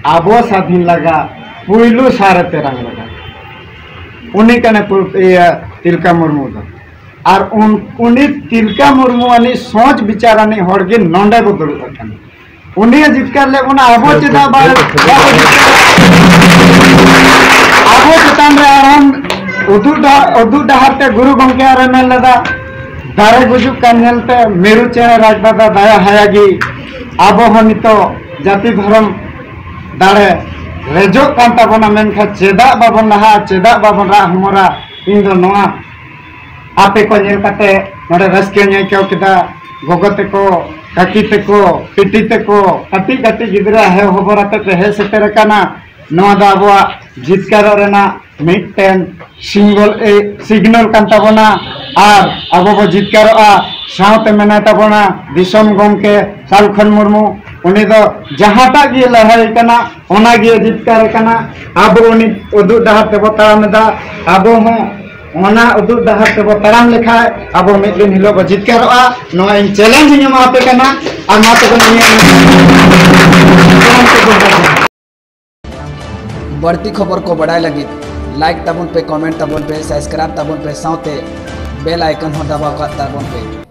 ᱟᱵᱚ ᱥᱟᱹᱫᱷᱤᱱ ᱞᱟᱹᱜᱤᱫ ᱯᱩᱭᱞᱩ ᱥᱟᱨ ᱮ ᱛᱮᱨᱟᱝ ᱞᱮᱫᱟ᱾ ᱩᱱᱤ ᱠᱟᱱᱮ ᱯᱩ-, ᱤᱭᱟᱹ, ᱛᱤᱞᱠᱟ ᱢᱩᱨᱢᱩ ᱫᱚ᱾ ᱟᱨ ᱩᱱ-, ᱩᱱᱤ ᱛᱤᱞᱠᱟ ᱢᱩᱨᱢᱩ ᱟᱹᱱᱤᱡ ᱥᱚᱪ ᱵᱤᱪᱟᱨ ᱟᱹᱱᱤᱡ ᱦᱚᱲ ᱜᱮ ᱱᱚᱰᱮ ᱵᱚ ᱫᱩᱲᱩᱵ ᱟᱠᱟᱱᱟ᱾ ᱩᱱᱤᱭ ᱡᱤᱛᱠᱟᱹᱨ ᱞᱮᱫ ᱵᱚᱱᱟ, ᱟᱵᱚ ᱪᱮᱫᱟᱜ ᱵᱟᱭ, ᱵᱟᱵᱚ ᱡᱤᱛᱠᱟᱹᱨ? ᱟᱵᱚ ᱪᱮᱛᱟᱱ ᱨᱮ ᱟᱨᱦᱚᱸ ᱩᱫᱩᱜ ᱰᱟᱦᱟᱨ, ᱩᱫᱩᱜ ᱰᱟᱦᱟᱨ ᱛᱮ ᱜᱩᱨᱩ ᱜᱚᱢᱠᱮ ᱟᱨᱮ ᱢᱮᱱ ᱞᱮᱫᱟ, ᱫᱟᱨᱮ ᱜᱩᱡᱩᱜ ᱠᱟᱱ ᱧᱮᱞᱛᱮ ᱢᱤᱨᱩ ᱪᱮᱬᱮ ᱨᱟᱜᱽ ᱫᱟᱫᱟ ᱫᱟᱭᱟ ᱦᱟᱭᱟ ᱜᱮ᱾ ᱟᱵᱚ ᱦᱚᱸ ᱱᱤᱛᱚᱜ ᱡᱟᱹᱛᱤ ᱫᱷᱚᱨᱚᱢ ᱫᱟᱲᱮ ᱨᱮᱡᱚᱜ ᱠᱟᱱ ᱛᱟᱵᱚᱱᱟ, ᱢᱮᱱᱠᱷᱟᱱ ᱪᱮᱫᱟᱜ ᱵᱟᱵᱚᱱ ᱞᱟᱦᱟᱜᱼᱟ, ᱪᱮᱫᱟᱜ ᱵᱟᱵᱚᱱ ᱨᱟᱜ ᱦᱚᱢᱚᱨᱟ? ᱤᱧ ᱫᱚ ᱱᱚᱣᱟ ᱟᱯᱮ ᱠᱚ ᱧᱮᱞ ᱠᱟᱛᱮ ᱱᱚᱰᱮ ᱨᱟᱹᱥᱠᱟᱹᱧ ᱟᱹᱭᱠᱟᱹᱣ ᱠᱮᱫᱟ᱾ ᱜᱚᱜᱚ ᱛᱮᱠᱚ, ᱠᱟᱹᱠᱤ ᱛᱮᱠᱚ, ᱯᱤᱴᱤ ᱛᱮᱠᱚ, ᱠᱟᱹᱴᱤᱡ ᱠᱟᱹᱴᱤᱡ ᱜᱤᱫᱽᱨᱟᱹ ᱦᱮᱡ ᱦᱚᱵᱚᱨ ᱟᱛᱮ ᱯᱮ ᱦᱮᱡ ᱥᱮᱴᱮᱨ ᱟᱠᱟᱱᱟ᱾ ᱱᱚᱣᱟ ᱫᱚ ᱟᱵᱚᱣᱟᱜ ᱡᱤᱛᱠᱟᱹᱨᱚᱜ ᱨᱮᱱᱟᱜ ᱢᱤᱫᱴᱮᱱ ᱥᱤᱝᱜᱚᱞ, ᱮ, ᱥᱤᱜᱽᱱᱟᱞ ᱠᱟᱱ ᱛᱟᱵᱚᱱᱟ᱾ ᱟᱨ ᱟᱵᱚ ᱵᱚ ᱡᱤᱛᱠᱟᱹᱨᱚᱜᱼᱟ᱾ ᱥᱟᱶᱛᱮ ᱢᱮᱱᱟᱭ ᱛᱟᱵᱚᱱᱟ ᱫᱤᱥᱚᱢ ᱜᱚᱢᱠᱮ ᱥᱟᱞᱠᱷᱚᱱ ᱢᱩᱨᱢᱩ᱾ ᱩᱱᱤ ᱫᱚ ᱡᱟᱦᱟᱸᱴᱟᱜ ᱜᱮ ᱞᱟᱹᱲᱦᱟᱹᱭ ᱠᱟᱱᱟ, ᱚᱱᱟ ᱜᱮ ᱡᱤᱛᱠᱟᱹᱨ ᱠᱟᱱᱟ᱾ ᱟᱵᱚ ᱩᱱᱤ ᱩᱫᱩᱜ ᱰᱟᱦᱟᱨ ᱛᱮᱵᱚ ᱛᱟᱲᱟᱢ ᱮᱫᱟ᱾ ᱟᱵᱚ ᱦᱚᱸ ᱚᱱᱟ ᱩᱫᱩᱜ ᱰᱟᱦᱟᱨ ᱛᱮᱵᱚ ᱛᱟᱲᱟᱢ ᱞᱮᱠᱷᱟᱡ ᱟᱵᱚ ᱢᱤᱫ ᱫᱤᱱ ᱦᱤᱞᱳᱜ ᱵᱚ ᱡᱤᱛᱠᱟᱹᱨᱚᱜᱼᱟ᱾ ᱱᱚᱣᱟ ᱤᱧ ᱪᱮᱞᱮᱧᱡᱽ ᱤᱧ ᱮᱢᱟ ᱟᱯᱮ ᱠᱟᱱᱟ᱾ ᱟᱨ ᱢᱟ ᱛᱚᱵᱮ ᱱᱤᱭᱟᱹ ᱵᱟᱹᱲᱛᱤ ᱠᱷᱚᱵᱚᱨ ᱠᱚ ᱵᱟᱰᱟᱭ ᱞᱟᱹᱜᱤᱫ ᱞᱟᱭᱤᱠ ᱛᱟᱵᱚᱱ ᱯᱮ, ᱠᱚᱢᱮᱱᱴ ᱛᱟᱵᱚᱱ ᱯᱮ, ᱥᱟᱵᱥᱠᱨᱟᱭᱤᱵ ᱛᱟᱵᱚᱱ ᱯᱮ, ᱥᱟᱶᱛᱮ ᱵᱮᱞ ᱟᱭᱠᱚᱱ ᱦᱚᱸ ᱫᱟᱵᱟᱣ ᱠᱟᱜ ᱛᱟᱵᱚᱱ ᱯᱮ᱾